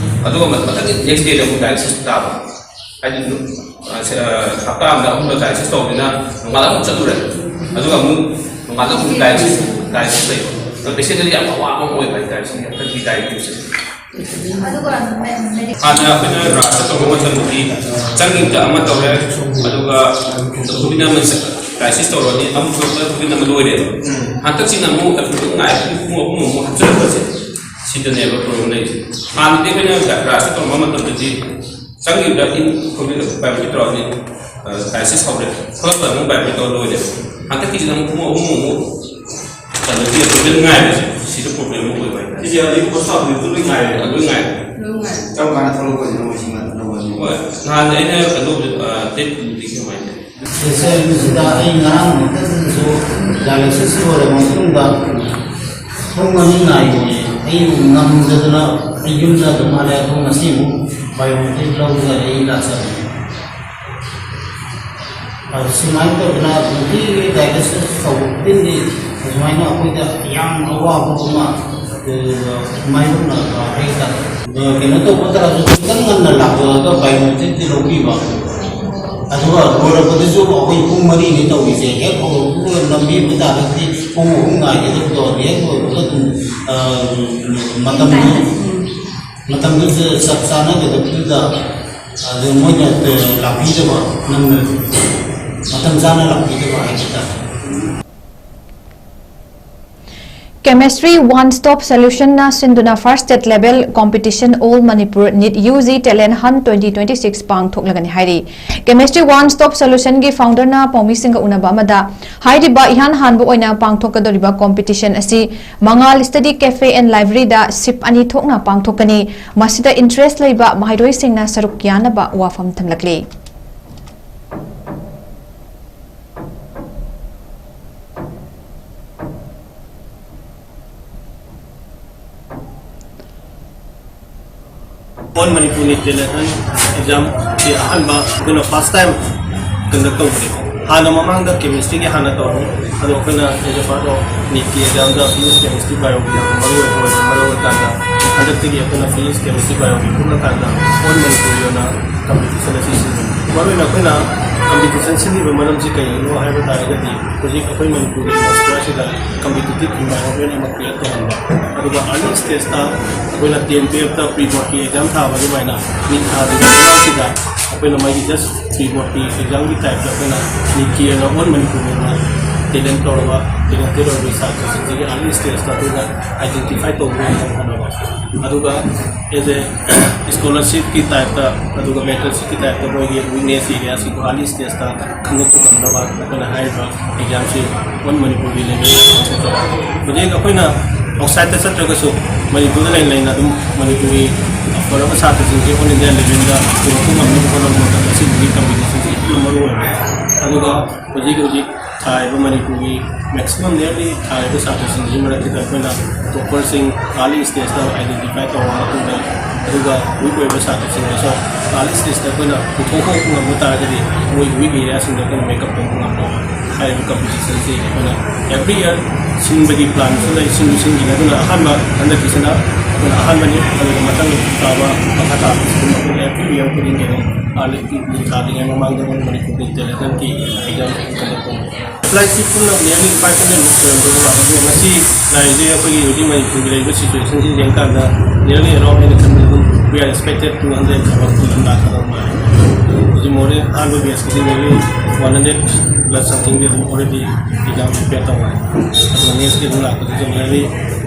ꯑꯗꯨꯒ ꯃꯊꯪꯒꯤ ꯅꯦꯛꯁ ꯗꯦꯗ ꯑꯃꯨꯛ ꯗꯥꯏꯂꯥꯏꯁꯤꯁ ꯇꯥꯕ꯫ ꯍꯥꯏꯗꯤ, ꯅꯨ-, ꯑ, ꯁꯦ-, ꯑ, ꯍꯞꯇꯥ ꯑꯃꯗ ꯑꯍꯨꯝꯂꯛ ꯗꯥꯏꯂꯥꯏꯁꯤꯁ ꯇꯧꯕꯅꯤꯅ ꯅꯣꯡꯉꯥꯜꯂ ꯑꯃꯨꯛ ꯆꯠꯂꯨꯔꯦ, ꯑꯗꯨꯒ ꯑꯃꯨꯛ ꯅꯣꯡꯉꯥꯜꯂ ꯑꯃꯨꯛ ꯗꯥꯏꯂꯥꯏꯁꯤꯁ, ꯗꯥꯏꯂꯥꯏꯁꯤꯁ ꯂꯩꯕ꯫ ꯑꯗꯣ ꯄꯦꯁꯦꯟꯗꯗꯤ ꯌꯥꯝ ꯑꯋꯥꯕ ꯑꯃ ꯑꯣꯏꯕ ꯍꯥꯏꯇꯥꯔꯦ, ꯁꯤꯒꯤ ꯍꯟꯗꯛꯀꯤ ꯗꯥꯏꯂꯥꯏꯁꯤꯁꯁꯦ꯫ ꯑꯗꯨꯒ ꯃꯦ-, ꯃꯦꯗꯤ- ꯍꯥꯟꯅ ꯑꯩꯈꯣꯏꯅ ꯔꯥꯁꯇ ꯇꯧꯕ ꯃꯇꯝꯗꯗꯤ ꯆꯪꯈꯤꯕꯗ ꯑꯃ ꯇꯧꯔꯦ, ꯑꯗꯨꯒ ꯅꯨꯃꯤꯠ ꯑꯃ ꯗꯥꯏꯂꯥꯏꯁꯤꯁ ꯇꯧꯔꯅꯤ, ꯑꯃꯨꯛ ꯊꯣꯛꯂꯛꯄꯗ ꯅꯨꯃꯤꯠ ꯑꯃ ꯂꯣꯏꯔꯦꯕ꯫ ꯎꯝ꯫ ꯍꯟꯗꯛꯁꯤꯅ ꯑꯃꯨꯛ ꯑꯗꯨꯝ ꯉꯥꯏ, ꯄꯨꯡ ꯑꯍꯨꯝ ꯑꯃꯨꯛ ꯍꯥꯞꯆꯤꯜꯂꯛꯄꯁꯦ, ꯁꯤꯗꯅꯦꯕ ꯄ꯭ꯔꯣꯕ꯭ꯂꯦꯝ ꯂꯩꯔꯤꯁꯦ꯫ ꯍꯥꯟꯅꯗꯤ ꯑꯩꯈꯣꯏꯅ ꯔꯥꯁꯇ ꯇꯧꯕ ꯃꯇꯝꯗꯗꯤ ꯆꯪꯈꯤꯕꯗ ꯏꯟ ꯈꯣꯠꯄꯤꯗ ꯕꯥꯏꯑꯣꯃꯦꯇ꯭ꯔꯤꯛ ꯇꯧꯔꯅꯤ, ꯑ, ꯗꯥꯏꯂꯥꯏꯁꯤꯁ ꯍꯧꯔꯦ, ꯊꯣꯛꯂꯛꯄꯗ ꯑꯃꯨꯛ ꯕꯥꯏꯑꯣꯃꯦꯇ꯭ꯔꯤꯛ ꯇꯧꯔ ꯂꯣꯏꯔꯦꯕ꯫ ꯍꯟꯗꯛꯀꯤꯁꯤꯅ ꯑꯃꯨꯛ ꯄꯨꯡ ꯑꯍꯨꯝ ꯑꯃꯨꯛ ꯀꯩꯅꯣꯒꯤ ꯑꯦꯄꯣꯏꯟꯃꯦꯟ ꯉꯥꯏꯕꯁꯦ, ꯁꯤꯗ ꯄ꯭ꯔꯣꯕ꯭ꯂꯦꯝ ꯑꯃ ꯑꯣꯏꯕ ꯍꯥꯏꯇꯥꯔꯦ꯫ ꯁꯤꯁꯦ ꯍꯧꯖꯤꯛ ꯍꯣꯁꯄꯤꯇꯥꯜꯗꯁꯨ ꯂꯣꯏ ꯉꯥꯏꯔꯦ꯫ ꯂꯣꯏ ꯉꯥꯏꯔꯦ꯫ ꯀꯔꯝ ꯀꯥꯟꯗ ꯊꯣꯛꯂꯛꯄꯁꯤꯅꯣ ꯃꯣꯏꯁꯤ ꯉꯥꯛꯇ ꯇꯧꯕꯁꯤꯅꯣ? ꯍꯣꯏ, ꯅꯍꯥꯟ ꯑꯩꯅ ꯀꯩꯅꯣ ꯇꯧꯕꯗ, ꯑ, date ꯇꯨꯗꯤ ꯀꯃꯥꯏꯅ ꯇꯧꯏ? ꯁꯦꯁꯟꯁꯤꯗ ꯑꯩ ꯉꯔꯥꯡ ꯅꯨꯃꯤꯠꯇꯁꯨ dialysis ꯂꯣꯏꯔꯕ ꯃꯇꯨꯡꯗ ꯄꯨꯡ ꯑꯅꯤ ꯉꯥꯏꯕꯅꯦ꯫ ꯑꯩ ꯉꯝꯗꯗꯅ ꯑꯩ ꯌꯨꯝꯗ ꯑꯗꯨꯝ ꯍꯜꯂꯛꯑꯦ꯫ ꯑꯗꯣ ꯉꯁꯤ ꯑꯃꯨꯛ biometric ꯂꯧꯔꯒ ꯑꯩ ꯂꯥꯛꯆꯕꯅꯦ꯫ ꯑꯗꯨ ꯁꯨꯃꯥꯏꯅ ꯇꯧꯗꯅ ꯅꯨꯡꯇꯤꯒꯤ dialysis ꯇꯧꯕ ꯈꯨꯗꯤꯡꯒꯤ ꯑꯁꯨꯃꯥꯏꯅ ꯑꯩꯈꯣꯏꯗ ꯌꯥꯝ ꯑꯋꯥꯕ ꯑꯃ, ꯑ, ꯃꯥꯌꯣꯛꯅꯕ ꯍꯥꯏꯇꯥꯔꯦ꯫ ꯑꯗꯣ ꯀꯩꯅꯣ ꯇꯧꯕ ꯇꯥꯔꯁꯨ ꯈꯤꯇꯪ ꯉꯟꯅ ꯂꯥꯛꯄꯗ biometricꯇꯤ ꯂꯧꯕꯤꯕ꯫ ꯑꯗꯨꯒ ꯂꯣꯏꯔꯛꯄꯗꯁꯨ ꯑꯩꯈꯣꯏ ꯄꯨꯡ ꯃꯔꯤꯅꯤ ꯇꯧꯔꯤꯁꯦ꯫ ꯍꯦꯛ ꯍꯧꯔꯛꯄꯒ ꯂꯝꯕꯤ ꯑꯃ ꯇꯥꯔꯒꯗꯤ ꯄꯨꯡ ꯑꯍꯨꯝ ꯉꯥꯏꯒꯗꯕꯗꯣ ꯍꯦꯛ ꯂꯣꯏꯕꯒ ꯑꯗꯨꯝ, ꯑ, ꯃꯇꯝꯗꯨ, ꯃꯇꯝꯗꯨ ꯆꯞ ꯆꯥꯅꯗꯕꯗꯨꯗ ꯑꯗꯨ ꯃꯣꯏꯅ ꯂꯥꯛꯄꯤꯗꯕ, ꯅꯪꯅ ꯃꯇꯝ ꯆꯥꯅ ꯂꯥꯛꯄꯤꯗꯕ ꯍꯥꯏꯕ ꯇꯥꯔꯦ꯫ Chemistry One Stop Solutionꯅ ꯁꯤꯟꯗꯨꯅ First State Level Competition All Manipur NEET UG Talent Hunt twenty twenty-six ꯄꯥꯡꯊꯣꯛꯂꯒꯅꯤ ꯍꯥꯏꯔꯤ꯫ Chemistry One Stop Solutionꯒꯤ founderꯅ ꯄꯥꯎꯃꯤꯁꯤꯡꯒ ꯎꯅꯕ ꯑꯃꯗ ꯍꯥꯏꯔꯤꯕ ꯏꯍꯥꯟ ꯍꯥꯟꯕ ꯑꯣꯏꯅ ꯄꯥꯡꯊꯣꯛꯀꯗꯧꯔꯤꯕ competition ꯑꯁꯤ ꯃꯉꯥꯜ Study Cafe and Libraryꯗ shift ꯑꯅꯤ ꯊꯣꯛꯅ ꯄꯥꯡꯊꯣꯛꯀꯅꯤ꯫ ꯃꯁꯤꯗ interest ꯂꯩꯕ ꯃꯍꯩꯔꯣꯏꯁꯤꯡꯅ ꯁꯔꯨꯛ ꯌꯥꯅꯕ ꯋꯥꯐꯝ ꯊꯝꯂꯛꯂꯤ꯫ All Manipur NEET Talent Hunt examꯒꯤ ꯑꯍꯥꯟꯕ ꯑꯩꯈꯣꯏꯅ first time conduct ꯇꯧꯕꯅꯦꯀꯣ꯫ ꯍꯥꯟꯅ ꯃꯃꯥꯡꯗ chemistryꯒꯤ ꯍꯥꯟꯅ ꯇꯧꯔꯝꯃꯤ, ꯑꯗꯣ ꯑꯩꯈꯣꯏꯅ as a part of NEETꯀꯤ examꯗ physics, chemistry, bioꯒꯤ ꯌꯥꯝꯅ ꯃꯔꯨ ꯑꯣꯏꯕ ꯑꯣꯏꯅ ꯃꯔꯨ ꯑꯣꯏꯀꯥꯟꯗ, ꯍꯟꯗꯛꯇꯒꯤ ꯑꯩꯈꯣꯏꯅ physics, chemistry, bioꯒꯤ ꯄꯨꯜꯂꯀꯥꯟꯗ All Manipurꯒꯤ ꯑꯣꯏꯅ competition ꯑꯁꯤ ꯁꯤꯟꯕꯅꯤ꯫ ꯃꯔꯨꯑꯣꯏꯅ ꯑꯩꯈꯣꯏꯅ competition ꯁꯤꯜꯂꯤꯕ ꯃꯔꯝꯁꯤ ꯀꯔꯤꯒꯤꯅꯣ ꯍꯥꯏꯕ ꯇꯥꯔꯒꯗꯤ, ꯍꯧꯖꯤꯛ ꯑꯩꯈꯣꯏ ꯃꯅꯤꯄꯨꯔꯒꯤ ꯃꯁꯇꯔꯁꯤꯗ competitive environment ꯑꯃ create ꯇꯧꯍꯟꯕ, ꯑꯗꯨꯒ early stageꯇ ꯑꯩꯈꯣꯏꯅ ten twelveꯇ pre boardꯀꯤ exam ꯊꯥꯕ ꯑꯗꯨꯃꯥꯏꯅ NEET ꯊꯥꯗ꯭ꯔꯤꯉꯩ ꯃꯃꯥꯡꯁꯤꯗ ꯑꯩꯈꯣꯏꯅ ꯃꯥꯒꯤ just pre boardꯀꯤ examꯒꯤ typeꯇ ꯑꯩꯈꯣꯏꯅ NEETꯀꯤ ꯑꯣꯏꯅ All Manipurꯒꯤ ꯑꯣꯏꯅ talent ꯇꯧꯔꯕ, talented ꯑꯣꯏꯕ ꯁꯥꯇ꯭ꯔꯁꯤꯡꯁꯤꯒꯤ early stageꯇ ꯑꯩꯈꯣꯏꯅ identify ꯇꯧꯕ ꯉꯝꯅꯕ ꯍꯣꯠꯅꯕ꯫ ꯑꯗꯨꯒ as a scholarshipꯀꯤ typeꯇ, ꯑꯗꯨꯒ mentorshipꯀꯤ typeꯇ ꯃꯣꯏꯒꯤ weakness areaꯁꯤꯡꯗꯣ early stageꯇ ꯈꯪꯗꯣꯛꯄ ꯉꯝꯅꯕ ꯑꯩꯈꯣꯏꯅ ꯍꯥꯏꯔꯤꯕ examꯁꯤ All Manipurꯒꯤ levelꯗ ꯇꯧꯔꯤ꯫ ꯍꯧꯖꯤꯛ ꯑꯩꯈꯣꯏꯅ outsideꯇ ꯆꯠꯇ꯭ꯔꯒꯁꯨ ꯃꯅꯤꯄꯨꯔꯗ ꯂꯩꯅ ꯂꯩꯅ ꯑꯗꯨꯝ ꯃꯅꯤꯄꯨꯔꯒꯤ ꯇꯧꯔꯕ ꯁꯥꯇ꯭ꯔꯁꯤꯡꯁꯦ ꯑꯣꯜ ꯏꯟꯗꯤꯌꯥ ꯂꯦꯚꯦꯜꯗ ꯄꯨꯔꯛꯄ ꯉꯝꯅꯕ ꯍꯣꯠꯅꯕ ꯃꯇꯝꯗ ꯁꯤꯒꯤ ꯀꯝꯄꯤꯇꯤꯁꯟꯁꯤ ꯌꯥꯝꯅ ꯃꯔꯨ ꯑꯣꯏꯕ꯫ ꯑꯗꯨꯒ ꯍꯧꯖꯤꯛ ꯍꯧꯖꯤꯛ ꯊꯥꯔꯤꯕ ꯃꯅꯤꯄꯨꯔꯒꯤ ꯃꯦꯛꯁꯤꯃꯝ ꯅꯤꯌꯔꯂꯤ ꯊꯥꯔꯤꯕ ꯁꯥꯇ꯭ꯔꯁꯤꯡꯁꯤꯒꯤ ꯃꯔꯛꯁꯤꯗ ꯑꯩꯈꯣꯏꯅ ꯇꯣꯄꯔꯁꯤꯡ ꯑꯥꯔꯂꯤ ꯁ꯭ꯇꯦꯖꯇ ꯑꯥꯏꯗꯦꯟꯇꯤꯐꯥꯏ ꯇꯧꯔꯕ ꯃꯇꯨꯡꯗ, ꯑꯗꯨꯒ ꯋꯤꯛ ꯑꯣꯏꯕ ꯁꯥꯇ꯭ꯔꯁꯤꯡꯗꯁꯨ ꯑꯥꯔꯂꯤ ꯁ꯭ꯇꯦꯖꯇ ꯑꯩꯈꯣꯏꯅ ꯄꯨꯊꯣꯛꯄ ꯉꯝꯕ ꯇꯥꯔꯒꯗꯤ, ꯃꯣꯏꯒꯤ ꯋꯤꯛ ꯑꯦꯔꯤꯌꯥꯁꯤꯡꯗ ꯑꯩꯈꯣꯏꯅ ꯃꯦꯀꯞ ꯇꯧꯕ ꯉꯝꯕ ꯍꯥꯏꯔꯤꯕ ꯀꯝꯄꯤꯇꯤꯁꯟꯁꯤ ꯑꯩꯈꯣꯏꯅ ꯑꯦꯕ꯭ꯔꯤ ꯏꯌꯔ ꯁꯤꯟꯕꯒꯤ ꯄ꯭ꯂꯥꯟꯁꯨ ꯂꯩ, ꯁꯤꯟꯁꯨ ꯁꯤꯟꯈꯤꯅꯤ꯫ ꯑꯗꯨꯅ ꯑꯍꯥꯟꯕ, ꯍꯟꯗꯛꯀꯤꯁꯤꯅ ꯑꯩꯈꯣꯏꯅ ꯑꯍꯥꯟꯕꯅꯤ꯫ ꯑꯗꯨꯒ ꯃꯊꯪ ꯇꯥꯕ, ꯃꯈꯥ ꯇꯥꯕꯁꯤꯡ ꯑꯩꯈꯣꯏꯅ ꯑꯦꯕ꯭ꯔꯤ ꯏꯌꯔ ꯈꯨꯗꯤꯡꯒꯤ ꯑꯗꯨꯝ ꯑꯥꯔꯂꯤ ꯊꯥꯗ꯭ꯔꯤꯉꯩ ꯃꯃꯥꯡꯗ ꯑꯩꯈꯣꯏ ꯃꯅꯤꯄꯨꯔꯒꯤ ꯏꯟꯇꯦꯂꯤꯖꯦꯟꯁꯀꯤ ꯑꯦꯛꯖꯥꯝ ꯀꯟꯗꯛ ꯇꯧꯕ꯫ ꯐ꯭ꯂꯥꯏꯠꯁꯤ ꯄꯨꯟꯅ ꯅꯤꯌꯔꯂꯤ ꯐꯥꯏꯚ ꯍꯟꯗ꯭ꯔꯦꯗꯃꯨꯛ ꯁꯨꯔꯝꯗꯧꯕ ꯃꯥꯜꯂꯦ꯫ ꯑꯗꯨꯒ ꯉꯁꯤ ꯂꯥꯛꯏꯁꯦ ꯑꯩꯈꯣꯏꯒꯤ ꯍꯧꯖꯤꯛ ꯃꯅꯤꯄꯨꯔꯒꯤ ꯂꯩꯔꯤꯕ ꯁꯤꯆꯨꯋꯦꯁꯟꯁꯤ ꯌꯦꯡꯀꯥꯟꯗ, ꯅꯤꯌꯔꯂꯤ ꯑꯦꯔꯥꯎꯟ ꯑꯩꯅ ꯈꯟꯕꯗ ꯑꯗꯨꯝ we are expected two hundred ꯑꯗꯨꯝ ꯂꯥꯛꯀꯗꯧꯕ ꯃꯥꯜꯂꯦ꯫ ꯍꯧꯖꯤꯛ ꯃꯣꯔꯦ ꯑꯍꯥꯟꯕ ꯕꯦꯁꯀꯤꯗꯤ ꯅꯤꯌꯔꯂꯤ ꯋꯥꯟ ꯍꯟꯗ꯭ꯔꯦꯗ ꯄ꯭ꯂꯁ ꯁꯝꯊꯤꯡꯗꯤ ꯑꯗꯨꯝ ꯑꯣꯜꯔꯦꯗꯤ ꯑꯦꯛꯖꯥꯝ ꯄ꯭ꯔꯤꯄꯦꯌꯔ ꯇꯧꯔꯦ꯫ ꯑꯗꯨꯒ ꯅꯦꯛꯁꯀꯤ ꯑꯗꯨꯝ ꯂꯥꯛꯄꯗꯁꯨ ꯅꯤꯌꯔꯂꯤ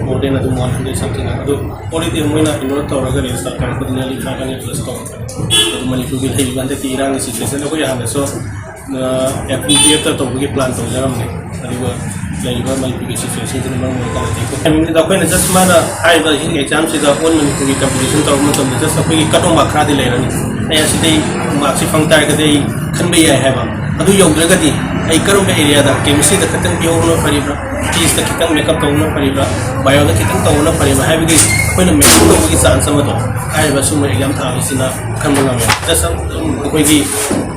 ꯃꯣꯔ ꯗꯦꯟ ꯑꯗꯨꯝ ꯋꯥꯟ ꯍꯟꯗ꯭ꯔꯦꯗ ꯁꯝꯊꯤꯡ꯫ ꯑꯗꯨ ꯑꯣꯜꯔꯦꯗꯤ ꯃꯣꯏꯅ ꯏꯟꯔꯣꯜ ꯇꯧꯔꯒ ꯔꯦꯖꯤꯁꯇꯔ ꯇꯧꯔꯛꯄꯗ ꯅꯤꯌꯔꯂꯤ ꯐꯥꯏꯚ ꯍꯟꯗ꯭ꯔꯦꯗ ꯄ꯭ꯂꯁ ꯇꯧꯔꯦ꯫ ꯑꯗꯨ ꯃꯅꯤꯄꯨꯔꯒꯤ ꯂꯩꯔꯤꯕ ꯍꯟꯗꯛꯀꯤ ꯏꯔꯥꯡꯒꯤ ꯁꯤꯆꯨꯋꯦꯁꯟ, ꯑꯩꯈꯣꯏ ꯍꯥꯟꯅꯁꯨ ꯑꯦꯐ ꯄꯤ ꯄꯤ ꯑꯦꯐꯇ ꯇꯧꯕꯒꯤ ꯄ꯭ꯂꯥꯟ ꯇꯧꯖꯔꯝꯃꯦ꯫ ꯑꯗꯨꯒ ꯂꯩꯔꯤꯕ ꯃꯅꯤꯄꯨꯔꯒꯤ ꯁꯤꯆꯨꯋꯦꯁꯟꯁꯤꯅ ꯃꯔꯝ ꯑꯣꯏꯔꯀꯥꯟꯗ ꯑꯩꯈꯣꯏ ꯇꯥꯏꯃꯤꯡꯗꯨꯗ ꯑꯩꯈꯣꯏꯅ ꯖꯁ ꯃꯥꯅ ꯍꯥꯏꯔꯤꯕ ꯍꯤꯟꯗꯤ ꯑꯦꯛꯖꯥꯝꯁꯤꯗ ꯑꯣꯜ ꯃꯅꯤꯄꯨꯔꯒꯤ ꯀꯝꯄꯤꯇꯤꯁꯟ ꯇꯧꯔꯛꯄ ꯃꯇꯝꯗ ꯖꯁ ꯑꯩꯈꯣꯏꯒꯤ ꯀꯠ ꯑꯣꯐ ꯃꯥꯔꯛ ꯈꯔꯗꯤ ꯂꯩꯔꯅꯤ꯫ ꯑꯩ ꯑꯁꯤꯗꯩ ꯃꯥꯔꯛꯁꯤ ꯐꯪ ꯇꯥꯔꯒꯗꯤ ꯑꯩ ꯈꯟꯕ ꯌꯥꯏ ꯍꯥꯏꯕ꯫ ꯑꯗꯨ ꯌꯧꯗ꯭ꯔꯒꯗꯤ ꯑꯩ ꯀꯔꯝꯕ ꯑꯦꯔꯤꯌꯥꯗ, ꯀꯦꯃꯤꯁꯇ꯭ꯔꯤꯗ ꯈꯤꯇꯪ ꯄꯤꯍꯧꯕꯅ ꯐꯔꯤꯕ꯭ꯔꯥ, ꯐꯤꯖꯤꯛꯁꯇ ꯈꯤꯇꯪ ꯃꯦꯀꯞ ꯇꯧꯕꯅ ꯐꯔꯤꯕ꯭ꯔꯥ, ꯕꯥꯏꯑꯣꯗ ꯈꯤꯇꯪ ꯇꯧꯕꯅ ꯐꯔꯤꯕ꯭ꯔꯥ ꯍꯥꯏꯕꯒꯤ ꯑꯩꯈꯣꯏꯅ ꯃꯦꯀꯞ ꯇꯧꯕꯒꯤ ꯆꯥꯟꯁ ꯑꯃꯗꯣ ꯍꯥꯏꯔꯤꯕ ꯁꯨꯝꯕ ꯑꯦꯛꯖꯥꯝ ꯊꯥꯕꯁꯤꯅ ꯈꯟꯕ ꯉꯝꯃꯦ꯫ ꯖꯁ ꯑꯩꯈꯣꯏꯒꯤ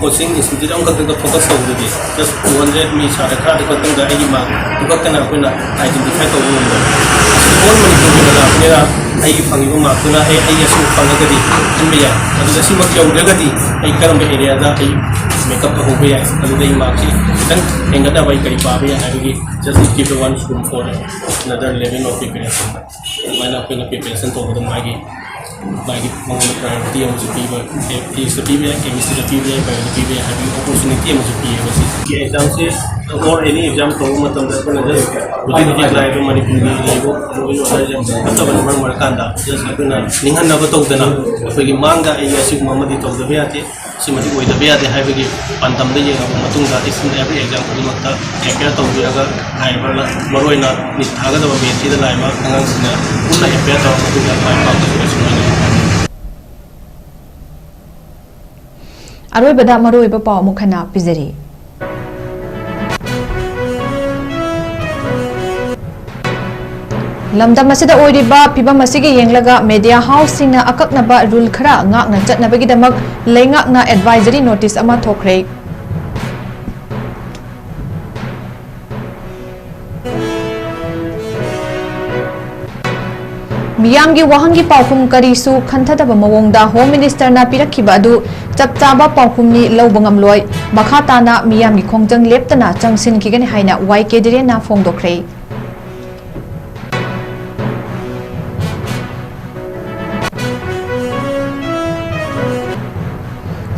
ꯀꯣꯆꯤꯡ ꯏꯟꯁꯇꯤꯇ꯭ꯌꯨꯠ ꯑꯃꯈꯛꯇꯗ ꯐꯣꯀꯁ ꯇꯧꯕꯗꯗꯤ ꯖꯁ ꯇꯨ ꯍꯟꯗ꯭ꯔꯦꯗ ꯃꯤ ꯁꯥꯇ꯭ꯔ ꯈꯔꯗ ꯈꯛꯇꯪꯗ ꯑꯩꯒꯤ ꯃꯥꯔꯛ ꯈꯛꯇꯅ ꯑꯩꯈꯣꯏꯅ ꯑꯥꯏꯗꯦꯟꯇꯤꯐꯥꯏ ꯇꯧꯕ ꯉꯝꯗꯕ꯫ ꯑꯣꯜ ꯃꯅꯤꯄꯨꯔꯒꯤ ꯑꯣꯏꯅ ꯂꯥꯛꯄꯅꯤꯅ ꯑꯩꯒꯤ ꯐꯪꯉꯤꯕ ꯃꯥꯔꯛꯇꯨꯅ ꯑꯩ, ꯑꯩ ꯑꯁꯤ ꯐꯪꯉꯒꯗꯤ ꯈꯟꯕ ꯌꯥꯏ꯫ ꯑꯗꯨꯒ ꯁꯤꯃꯛ ꯌꯧꯗ꯭ꯔꯒꯗꯤ ꯑꯩ ꯀꯔꯝꯕ ꯑꯦꯔꯤꯌꯥꯗ ꯑꯩ ꯃꯦꯀꯞ ꯇꯧꯍꯧꯕ ꯌꯥꯏ, ꯑꯗꯨꯗ ꯑꯩ ꯃꯥꯔꯛꯁꯤ ꯈꯤꯇꯪ ꯍꯦꯟꯒꯠꯅꯕ ꯑꯩ ꯀꯔꯤ ꯄꯥꯕ ꯌꯥꯏ ꯍꯥꯏꯕꯒꯤ just give the one room for another level of preparation꯫ ꯑꯗꯨꯃꯥꯏꯅ ꯑꯩꯈꯣꯏꯅ ꯄ꯭ꯔꯤꯄꯦꯔꯦꯁꯟ ꯇꯧꯕꯗ ꯃꯥꯒꯤ, ꯃꯥꯒꯤ ꯃꯉꯣꯟꯗ ꯄ꯭ꯔꯥꯏꯌꯣꯔꯤꯇꯤ ꯑꯃꯁꯨ ꯄꯤꯕ, ꯐꯤꯖꯤꯛꯁꯇ ꯄꯤꯕ ꯌꯥꯏ, ꯀꯦꯃꯤꯁꯇ꯭ꯔꯤꯗ ꯄꯤꯕ ꯌꯥꯏ, ꯕꯥꯏꯑꯣꯗ ꯄꯤꯕ ꯌꯥꯏ ꯍꯥꯏꯕꯒꯤ ꯑꯣꯄꯣꯔꯆꯨꯅꯤꯇꯤ ꯑꯃꯁꯨ ꯄꯤꯌꯦꯕ ꯁꯤ꯫ ꯑꯦꯛꯖꯥꯝꯁꯦ ꯑꯣꯔ ꯑꯦꯅꯤ ꯑꯦꯛꯖꯥꯝ ꯇꯧꯕ ꯃꯇꯝꯗ ꯑꯩꯈꯣꯏꯅ just ꯍꯧꯖꯤꯛ ꯍꯧꯖꯤꯛ ꯂꯥꯛꯏꯕ ꯃꯅꯤꯄꯨꯔꯒꯤ ꯂꯩꯕ ꯂꯣꯏꯅ ꯑꯣꯖꯥꯁꯤꯡ ꯐꯠꯇꯕꯅ ꯃꯔꯝ ꯑꯣꯏꯔꯀꯥꯟꯗ just ꯑꯩꯈꯣꯏꯅ ꯅꯤꯡꯍꯟꯅꯕ ꯇꯧꯗꯅ ꯑꯩꯈꯣꯏꯒꯤ ꯃꯥꯡꯗ ꯑꯩ ꯑꯁꯤꯒꯨꯝꯕ ꯑꯃꯗꯤ ꯇꯧꯗꯕ ꯌꯥꯗꯦ, ꯁꯤꯃꯗꯤ ꯑꯣꯏꯗꯕ ꯌꯥꯗꯦ ꯍꯥꯏꯕꯒꯤ ꯄꯥꯟꯗꯝꯗ ꯌꯦꯡꯉꯕ ꯃꯇꯨꯡꯗ each and every exam ꯈꯨꯗꯤꯡꯃꯛꯇ prepare ꯇꯧꯕꯤꯔꯒ ꯍꯥꯏꯔꯤꯕ ꯃꯔꯨꯑꯣꯏꯅ ꯅꯤꯠ ꯊꯥꯒꯗꯕ ꯕꯦꯠꯁꯁꯤꯗ ꯂꯥꯛꯏꯕ ꯑꯉꯥꯡꯁꯤꯡꯅ ꯄꯨꯟꯅ prepare ꯇꯧꯔꯕ ꯃꯇꯨꯡꯗ ꯃꯥꯏ ꯄꯥꯛꯄꯁꯤꯡ ꯑꯁꯨꯃꯥꯏꯅ ꯑꯔꯣꯏꯕꯗ ꯃꯔꯨꯑꯣꯏꯕ ꯄꯥꯎ ꯑꯃꯨꯛ ꯍꯟꯅ ꯄꯤꯖꯔꯤ꯫ ꯂꯝꯗꯝ ꯑꯁꯤꯗ ꯑꯣꯏꯔꯤꯕ ꯐꯤꯕꯝ ꯑꯁꯤꯒꯤ ꯌꯦꯡꯂꯒ media houseꯁꯤꯡꯅ ꯑꯀꯛꯅꯕ rule ꯈꯔ ꯉꯥꯛꯅ ꯆꯠꯅꯕꯒꯤꯗꯃꯛ ꯂꯩꯉꯥꯛꯅ advisory notice ꯑꯃ ꯊꯣꯛꯈ꯭ꯔꯦ꯫ ꯃꯤꯌꯥꯝꯒꯤ ꯋꯥꯍꯪꯒꯤ ꯄꯥꯎꯈꯨꯝ ꯀꯔꯤꯁꯨ ꯈꯟꯊꯗꯕ ꯃꯑꯣꯡꯗ Home Ministerꯅ ꯄꯤꯔꯛꯈꯤꯕ ꯑꯗꯨ ꯆꯞ ꯆꯥꯕ ꯄꯥꯎꯈꯨꯝꯅꯤ, ꯂꯧꯕ ꯉꯝꯂꯣꯏ꯫ ꯃꯈꯥ ꯇꯥꯅ ꯃꯤꯌꯥꯝꯒꯤ ꯈꯣꯡꯖꯪ ꯂꯦꯞꯇꯅ ꯆꯪꯁꯤꯟꯈꯤꯒꯅꯤ ꯍꯥꯏꯅ ꯋꯥꯏ ꯀꯦ ꯙꯤꯔꯦꯟꯅ ꯐꯣꯡꯗꯣꯛꯈ꯭ꯔꯦ꯫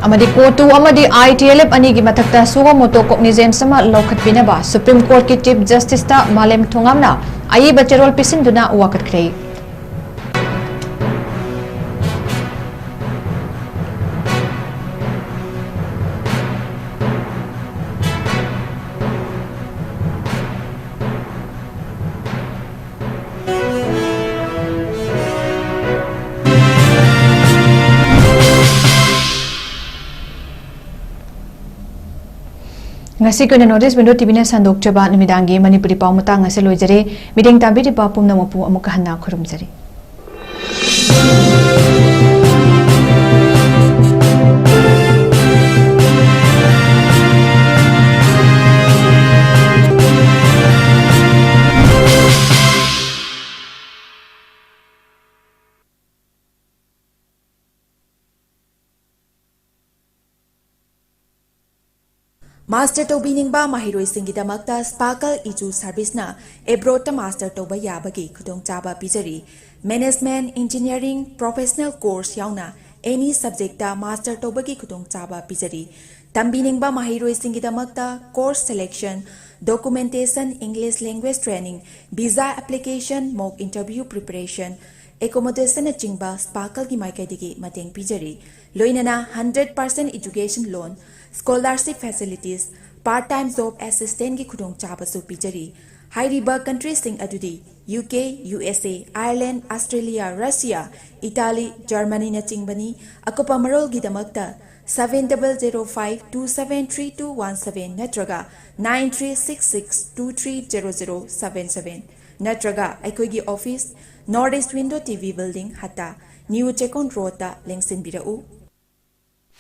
ꯑꯃꯗꯤ CoTU ꯑꯃꯗꯤ I T L F ꯑꯅꯤꯒꯤ ꯃꯊꯛꯇ suo motu cognizance ꯑꯃ ꯂꯧꯈꯠꯄꯤꯅꯕ Supreme Courtꯀꯤ Chief Justiceꯇ ꯃꯥꯂꯦꯝ ꯊꯣꯉꯥꯝꯅ ꯑꯏꯕ ꯆꯦꯔꯣꯜ ꯄꯤꯁꯤꯟꯗꯨꯅ ꯋꯥꯀꯠꯈ꯭ꯔꯦ꯫ ꯉꯁꯤꯒꯤ ꯑꯣꯏꯅ North East Window TVꯅ ꯁꯟꯗꯣꯛꯆꯕ ꯅꯨꯃꯤꯗꯥꯡꯒꯤ ꯃꯅꯤꯄꯨꯔꯤ ꯄꯥꯎ ꯃꯇꯥꯡ ꯑꯁꯤ ꯂꯣꯏꯖꯔꯦ꯫ ꯃꯤꯠꯌꯦꯡ ꯇꯥꯕꯤꯔꯤꯕ ꯄꯨꯝꯅꯃꯛꯄꯨ ꯑꯃꯨꯛꯀ ꯍꯟꯅ ꯈꯨꯔꯨꯝꯖꯔꯤ꯫ Master ꯇꯧꯕꯤꯅꯤꯡꯕ ꯃꯍꯩꯔꯣꯏꯁꯤꯡꯒꯤꯗꯃꯛꯇ Sparkle Edu Serviceꯅ abroadꯇ master ꯇꯧꯕ ꯌꯥꯕꯒꯤ ꯈꯨꯗꯣꯡꯆꯥꯕ ꯄꯤꯖꯔꯤ꯫ Management, engineering, professional course ꯌꯥꯎꯅ any subjectꯇ master ꯇꯧꯕꯒꯤ ꯈꯨꯗꯣꯡꯆꯥꯕ ꯄꯤꯖꯔꯤ꯫ ꯇꯝꯕꯤꯅꯤꯡꯕ ꯃꯍꯩꯔꯣꯏꯁꯤꯡꯒꯤꯗꯃꯛꯇ course selection, documentation, English language training, visa application, mock interview preparation, accommodationꯅꯆꯤꯡꯕ Sparkleꯒꯤ ꯃꯥꯏꯀꯩꯗꯒꯤ ꯃꯇꯦꯡ ꯄꯤꯖꯔꯤ꯫ ꯂꯣꯏꯅꯅ hundred percent education loan, scholarship facilities, part time job assistantꯀꯤ ꯈꯨꯗꯣꯡꯆꯥꯕꯁꯨ ꯄꯤꯖꯔꯤ꯫ ꯍꯥꯏꯔꯤꯕ countryꯁꯤꯡ ꯑꯗꯨꯗꯤ U K, U S A, Ireland, Australia, Russia, Italy, Germanyꯅꯆꯤꯡꯕꯅꯤ꯫ ꯑꯀꯨꯞꯄ ꯃꯔꯣꯜꯒꯤꯗꯃꯛꯇ seven double zero five two seven three two one seven ꯅꯠꯇ꯭ꯔꯒ nine three six six two three zero zero seven seven ꯅꯠꯇ꯭ꯔꯒ ꯑꯩꯈꯣꯏꯒꯤ office, North East Window T V Building, ꯍꯠꯇꯥ, New Chekon Road ꯇ ꯂꯦꯡꯁꯤꯟꯕꯤꯔꯛꯎ꯫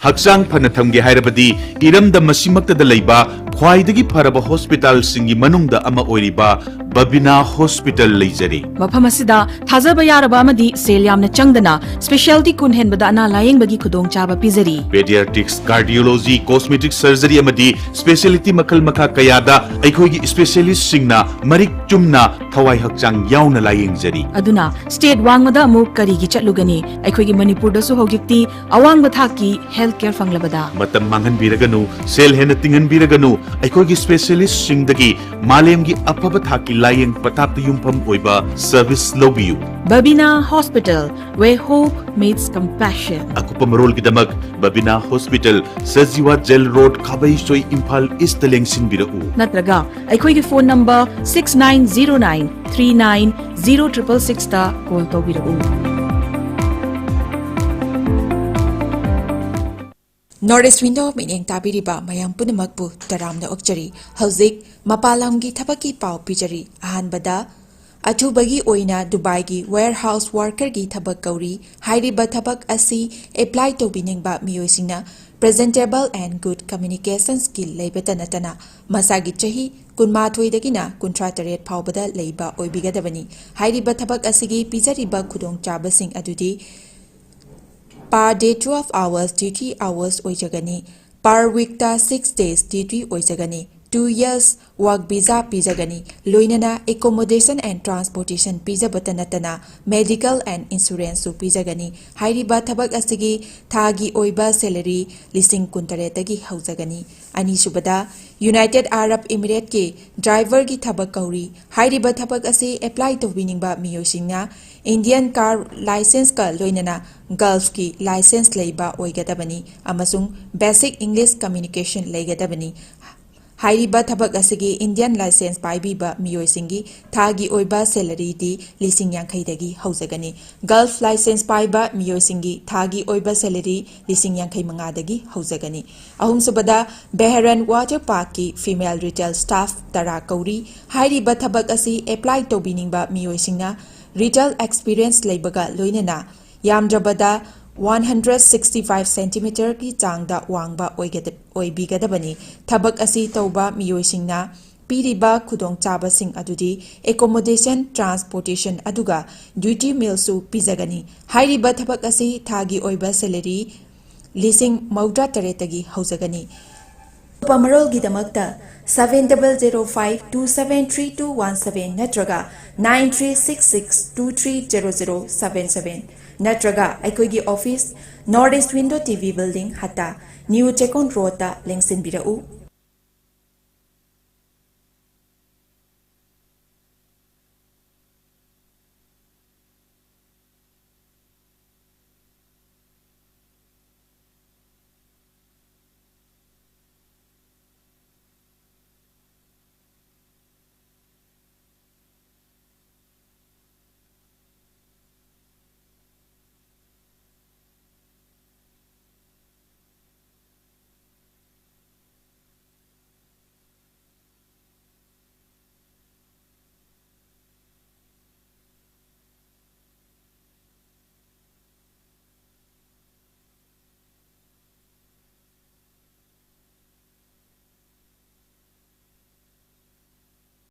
ꯍꯛꯆꯥꯡ ꯐꯅ ꯊꯝꯒꯦ ꯍꯥꯏꯔꯕꯗꯤ ꯏꯔꯝꯗꯝ ꯑꯁꯤꯃꯛꯇꯗ ꯂꯩꯕ ꯈ꯭ꯋꯥꯏꯗꯒꯤ ꯐꯔꯕ ꯍꯣꯁꯄꯤꯇꯥꯜꯁꯤꯡꯒꯤ ꯃꯅꯨꯡꯗ ꯑꯃ ꯑꯣꯏꯔꯤꯕ ꯕꯕꯤꯅꯥ ꯍꯣꯁꯄꯤꯇꯥꯜ ꯂꯩꯖꯔꯤ꯫ ꯃꯐꯝ ꯑꯁꯤꯗ ꯊꯥꯖꯕ ꯌꯥꯔꯕ ꯑꯃꯗꯤ ꯁꯦꯜ ꯌꯥꯝꯅ ꯆꯪꯗꯅ specialty ꯀꯨꯟ ꯍꯦꯟꯕꯗ ꯑꯅꯥ ꯂꯥꯌꯦꯡꯕꯒꯤ ꯈꯨꯗꯣꯡꯆꯥꯕ ꯄꯤꯖꯔꯤ꯫ Pediatrics, cardiology, cosmetic surgery ꯑꯃꯗꯤ specialty ꯃꯈꯜ ꯃꯈꯥ ꯀꯌꯥꯗ ꯑꯩꯈꯣꯏꯒꯤ specialistꯁꯤꯡꯅ ꯃꯔꯤꯛ ꯆꯨꯝꯅ ꯊꯋꯥꯏ ꯍꯛꯆꯥꯡ ꯌꯥꯎꯅ ꯂꯥꯌꯦꯡꯖꯔꯤ꯫ ꯑꯗꯨꯅ state ꯋꯥꯡꯃꯗ ꯑꯃꯨꯛ ꯀꯔꯤꯒꯤ ꯆꯠꯂꯨꯒꯅꯤ? ꯑꯩꯈꯣꯏꯒꯤ ꯃꯅꯤꯄꯨꯔꯗꯁꯨ ꯍꯧꯖꯤꯛꯇꯤ ꯑꯋꯥꯡꯕ ꯊꯥꯛꯀꯤ health care ꯐꯪꯂꯕꯗ꯫ ꯃꯇꯝ ꯃꯥꯡꯍꯟꯕꯤꯔꯒꯅꯨ, ꯁꯦꯜ ꯍꯦꯟꯅ ꯇꯤꯡꯍꯟꯕꯤꯔꯒꯅꯨ, ꯑꯩꯈꯣꯏꯒꯤ specialistꯁꯤꯡꯗꯒꯤ ꯃꯥꯂꯦꯝꯒꯤ ꯑꯐꯕ ꯊꯥꯛꯀꯤ ꯂꯥꯌꯦꯡ ꯄꯊꯥꯞꯇ ꯌꯨꯝꯐꯝ ꯑꯣꯏꯕ service ꯂꯧꯕꯤꯌꯨ꯫ Babina Hospital, where hope meets compassion. ꯑꯀꯨꯞꯄ ꯃꯔꯣꯜꯒꯤꯗꯃꯛ Babina hospital, Sajiwa jail road, Khabeisoi, Imphal ꯏꯁꯇ ꯂꯦꯡꯁꯤꯟꯕꯤꯔꯛꯎ꯫ ꯅꯠꯇ꯭ꯔꯒ ꯑꯩꯈꯣꯏꯒꯤ phone number six nine zero nine three nine zero triple six ꯇ call ꯇꯧꯕꯤꯔꯛꯎ꯫ North East Window ꯃꯤꯠꯌꯦꯡ ꯇꯥꯕꯤꯔꯤꯕ ꯃꯌꯥꯝ ꯄꯨꯝꯅꯃꯛꯄꯨ ꯇꯔꯥꯝꯅ ꯑꯣꯛꯆꯔꯤ꯫ ꯍꯧꯖꯤꯛ ꯃꯄꯥꯟ ꯂꯝꯒꯤ ꯊꯕꯛꯀꯤ ꯄꯥꯎ ꯄꯤꯖꯔꯤ꯫ ꯑꯍꯥꯟꯕꯗ, ꯑꯊꯨꯕꯒꯤ ꯑꯣꯏꯅ ꯗꯨꯕꯥꯏꯒꯤ warehouse workerꯒꯤ ꯊꯕꯛ ꯀꯧꯔꯤ꯫ ꯍꯥꯏꯔꯤꯕ ꯊꯕꯛ ꯑꯁꯤ apply ꯇꯧꯕꯤꯅꯤꯡꯕ ꯃꯤꯑꯣꯏꯁꯤꯡꯅ presentable and good communication skill ꯂꯩꯕꯇ ꯅꯠꯇꯅ ꯃꯁꯥꯒꯤ ꯆꯍꯤ ꯀꯨꯟꯃꯥꯊꯣꯏꯗꯒꯤꯅ ꯀꯨꯟꯊ꯭ꯔꯥ ꯇꯔꯦꯠ ꯐꯥꯎꯕꯗ ꯂꯩꯕ ꯑꯣꯏꯕꯤꯒꯗꯕꯅꯤ꯫ ꯍꯥꯏꯔꯤꯕ ꯊꯕꯛ ꯑꯁꯤꯒꯤ ꯄꯤꯖꯔꯤꯕ ꯈꯨꯗꯣꯡꯆꯥꯕꯁꯤꯡ ꯑꯗꯨꯗꯤ per day twelve hours duty hours ꯑꯣꯏꯖꯒꯅꯤ꯫ Per weekꯇ six days duty ꯑꯣꯏꯖꯒꯅꯤ꯫ Two years work visa ꯄꯤꯖꯒꯅꯤ꯫ ꯂꯣꯏꯅꯅ accommodation and transportation ꯄꯤꯖꯕꯇ ꯅꯠꯇꯅ medical and insuranceꯁꯨ ꯄꯤꯖꯒꯅꯤ꯫ ꯍꯥꯏꯔꯤꯕ ꯊꯕꯛ ꯑꯁꯤꯒꯤ ꯊꯥꯒꯤ ꯑꯣꯏꯕ salary ꯂꯤꯁꯤꯡ ꯀꯨꯟꯇꯔꯦꯠꯇꯒꯤ ꯍꯧꯖꯒꯅꯤ꯫ ꯑꯅꯤꯁꯨꯕꯗ, United Arab Emirateꯀꯤ driverꯒꯤ ꯊꯕꯛ ꯀꯧꯔꯤ꯫ ꯍꯥꯏꯔꯤꯕ ꯊꯕꯛ ꯑꯁꯤ apply ꯇꯧꯕꯤꯅꯤꯡꯕ ꯃꯤꯑꯣꯏꯁꯤꯡꯅ Indian car licenceꯀ ꯂꯣꯏꯅꯅ Gulfꯀꯤ license ꯂꯩꯕ ꯑꯣꯏꯒꯗꯕꯅꯤ ꯑꯃꯁꯨꯡ basic English communication ꯂꯩꯒꯗꯕꯅꯤ꯫ ꯍꯥꯏꯔꯤꯕ ꯊꯕꯛ ꯑꯁꯤꯒꯤ Indian license ꯄꯥꯏꯕꯤꯕ ꯃꯤꯑꯣꯏꯁꯤꯡꯒꯤ ꯊꯥꯒꯤ ꯑꯣꯏꯕ salaryꯗꯤ ꯂꯤꯁꯤꯡ ꯌꯥꯡꯈꯩꯗꯒꯤ ꯍꯧꯖꯒꯅꯤ꯫ Gulf license ꯄꯥꯏꯕ ꯃꯤꯑꯣꯏꯁꯤꯡꯒꯤ ꯊꯥꯒꯤ ꯑꯣꯏꯕ salary ꯂꯤꯁꯤꯡ ꯌꯥꯡꯈꯩ ꯃꯉꯥꯗꯒꯤ ꯍꯧꯖꯒꯅꯤ꯫ ꯑꯍꯨꯝꯁꯨꯕꯗ, Beharan Water Parkꯀꯤ female retail staff ꯇꯔꯥ ꯀꯧꯔꯤ꯫ ꯍꯥꯏꯔꯤꯕ ꯊꯕꯛ ꯑꯁꯤ apply ꯇꯧꯕꯤꯅꯤꯡꯕ ꯃꯤꯑꯣꯏꯁꯤꯡꯅ retail experience ꯂꯩꯕꯒ ꯂꯣꯏꯅꯅ ꯌꯥꯝꯗ꯭ꯔꯕꯗ one hundred sixty five centimeterꯒꯤ ꯆꯥꯡꯗ ꯋꯥꯡꯕ ꯑꯣꯏꯒꯗ-, ꯑꯣꯏꯕꯤꯒꯗꯕꯅꯤ꯫ ꯊꯕꯛ ꯑꯁꯤ ꯇꯧꯕ ꯃꯤꯑꯣꯏꯁꯤꯡꯅ ꯄꯤꯔꯤꯕ ꯈꯨꯗꯣꯡꯆꯥꯕꯁꯤꯡ ꯑꯗꯨꯗꯤ accommodation, transportation ꯑꯗꯨꯒ duty mealꯁꯨ ꯄꯤꯖꯒꯅꯤ꯫ ꯍꯥꯏꯔꯤꯕ ꯊꯕꯛ ꯑꯁꯤ ꯊꯥꯒꯤ ꯑꯣꯏꯕ salary ꯂꯤꯁꯤꯡ ꯃꯧꯗ꯭ꯔꯥ ꯇꯔꯦꯠꯇꯒꯤ ꯍꯧꯖꯒꯅꯤ꯫ ꯑꯀꯨꯞꯄ ꯃꯔꯣꯜꯒꯤꯗꯃꯛꯇ seven double zero five two seven three two one seven ꯅꯠꯇ꯭ꯔꯒ nine three six six two three zero zero seven seven ꯅꯠꯇ꯭ꯔꯒ ꯑꯩꯈꯣꯏꯒꯤ office, North East Window TV Building, ꯍꯠꯇꯥ, New Chekon Roadꯇ ꯂꯦꯡꯁꯤꯟꯕꯤꯔꯛꯎ꯫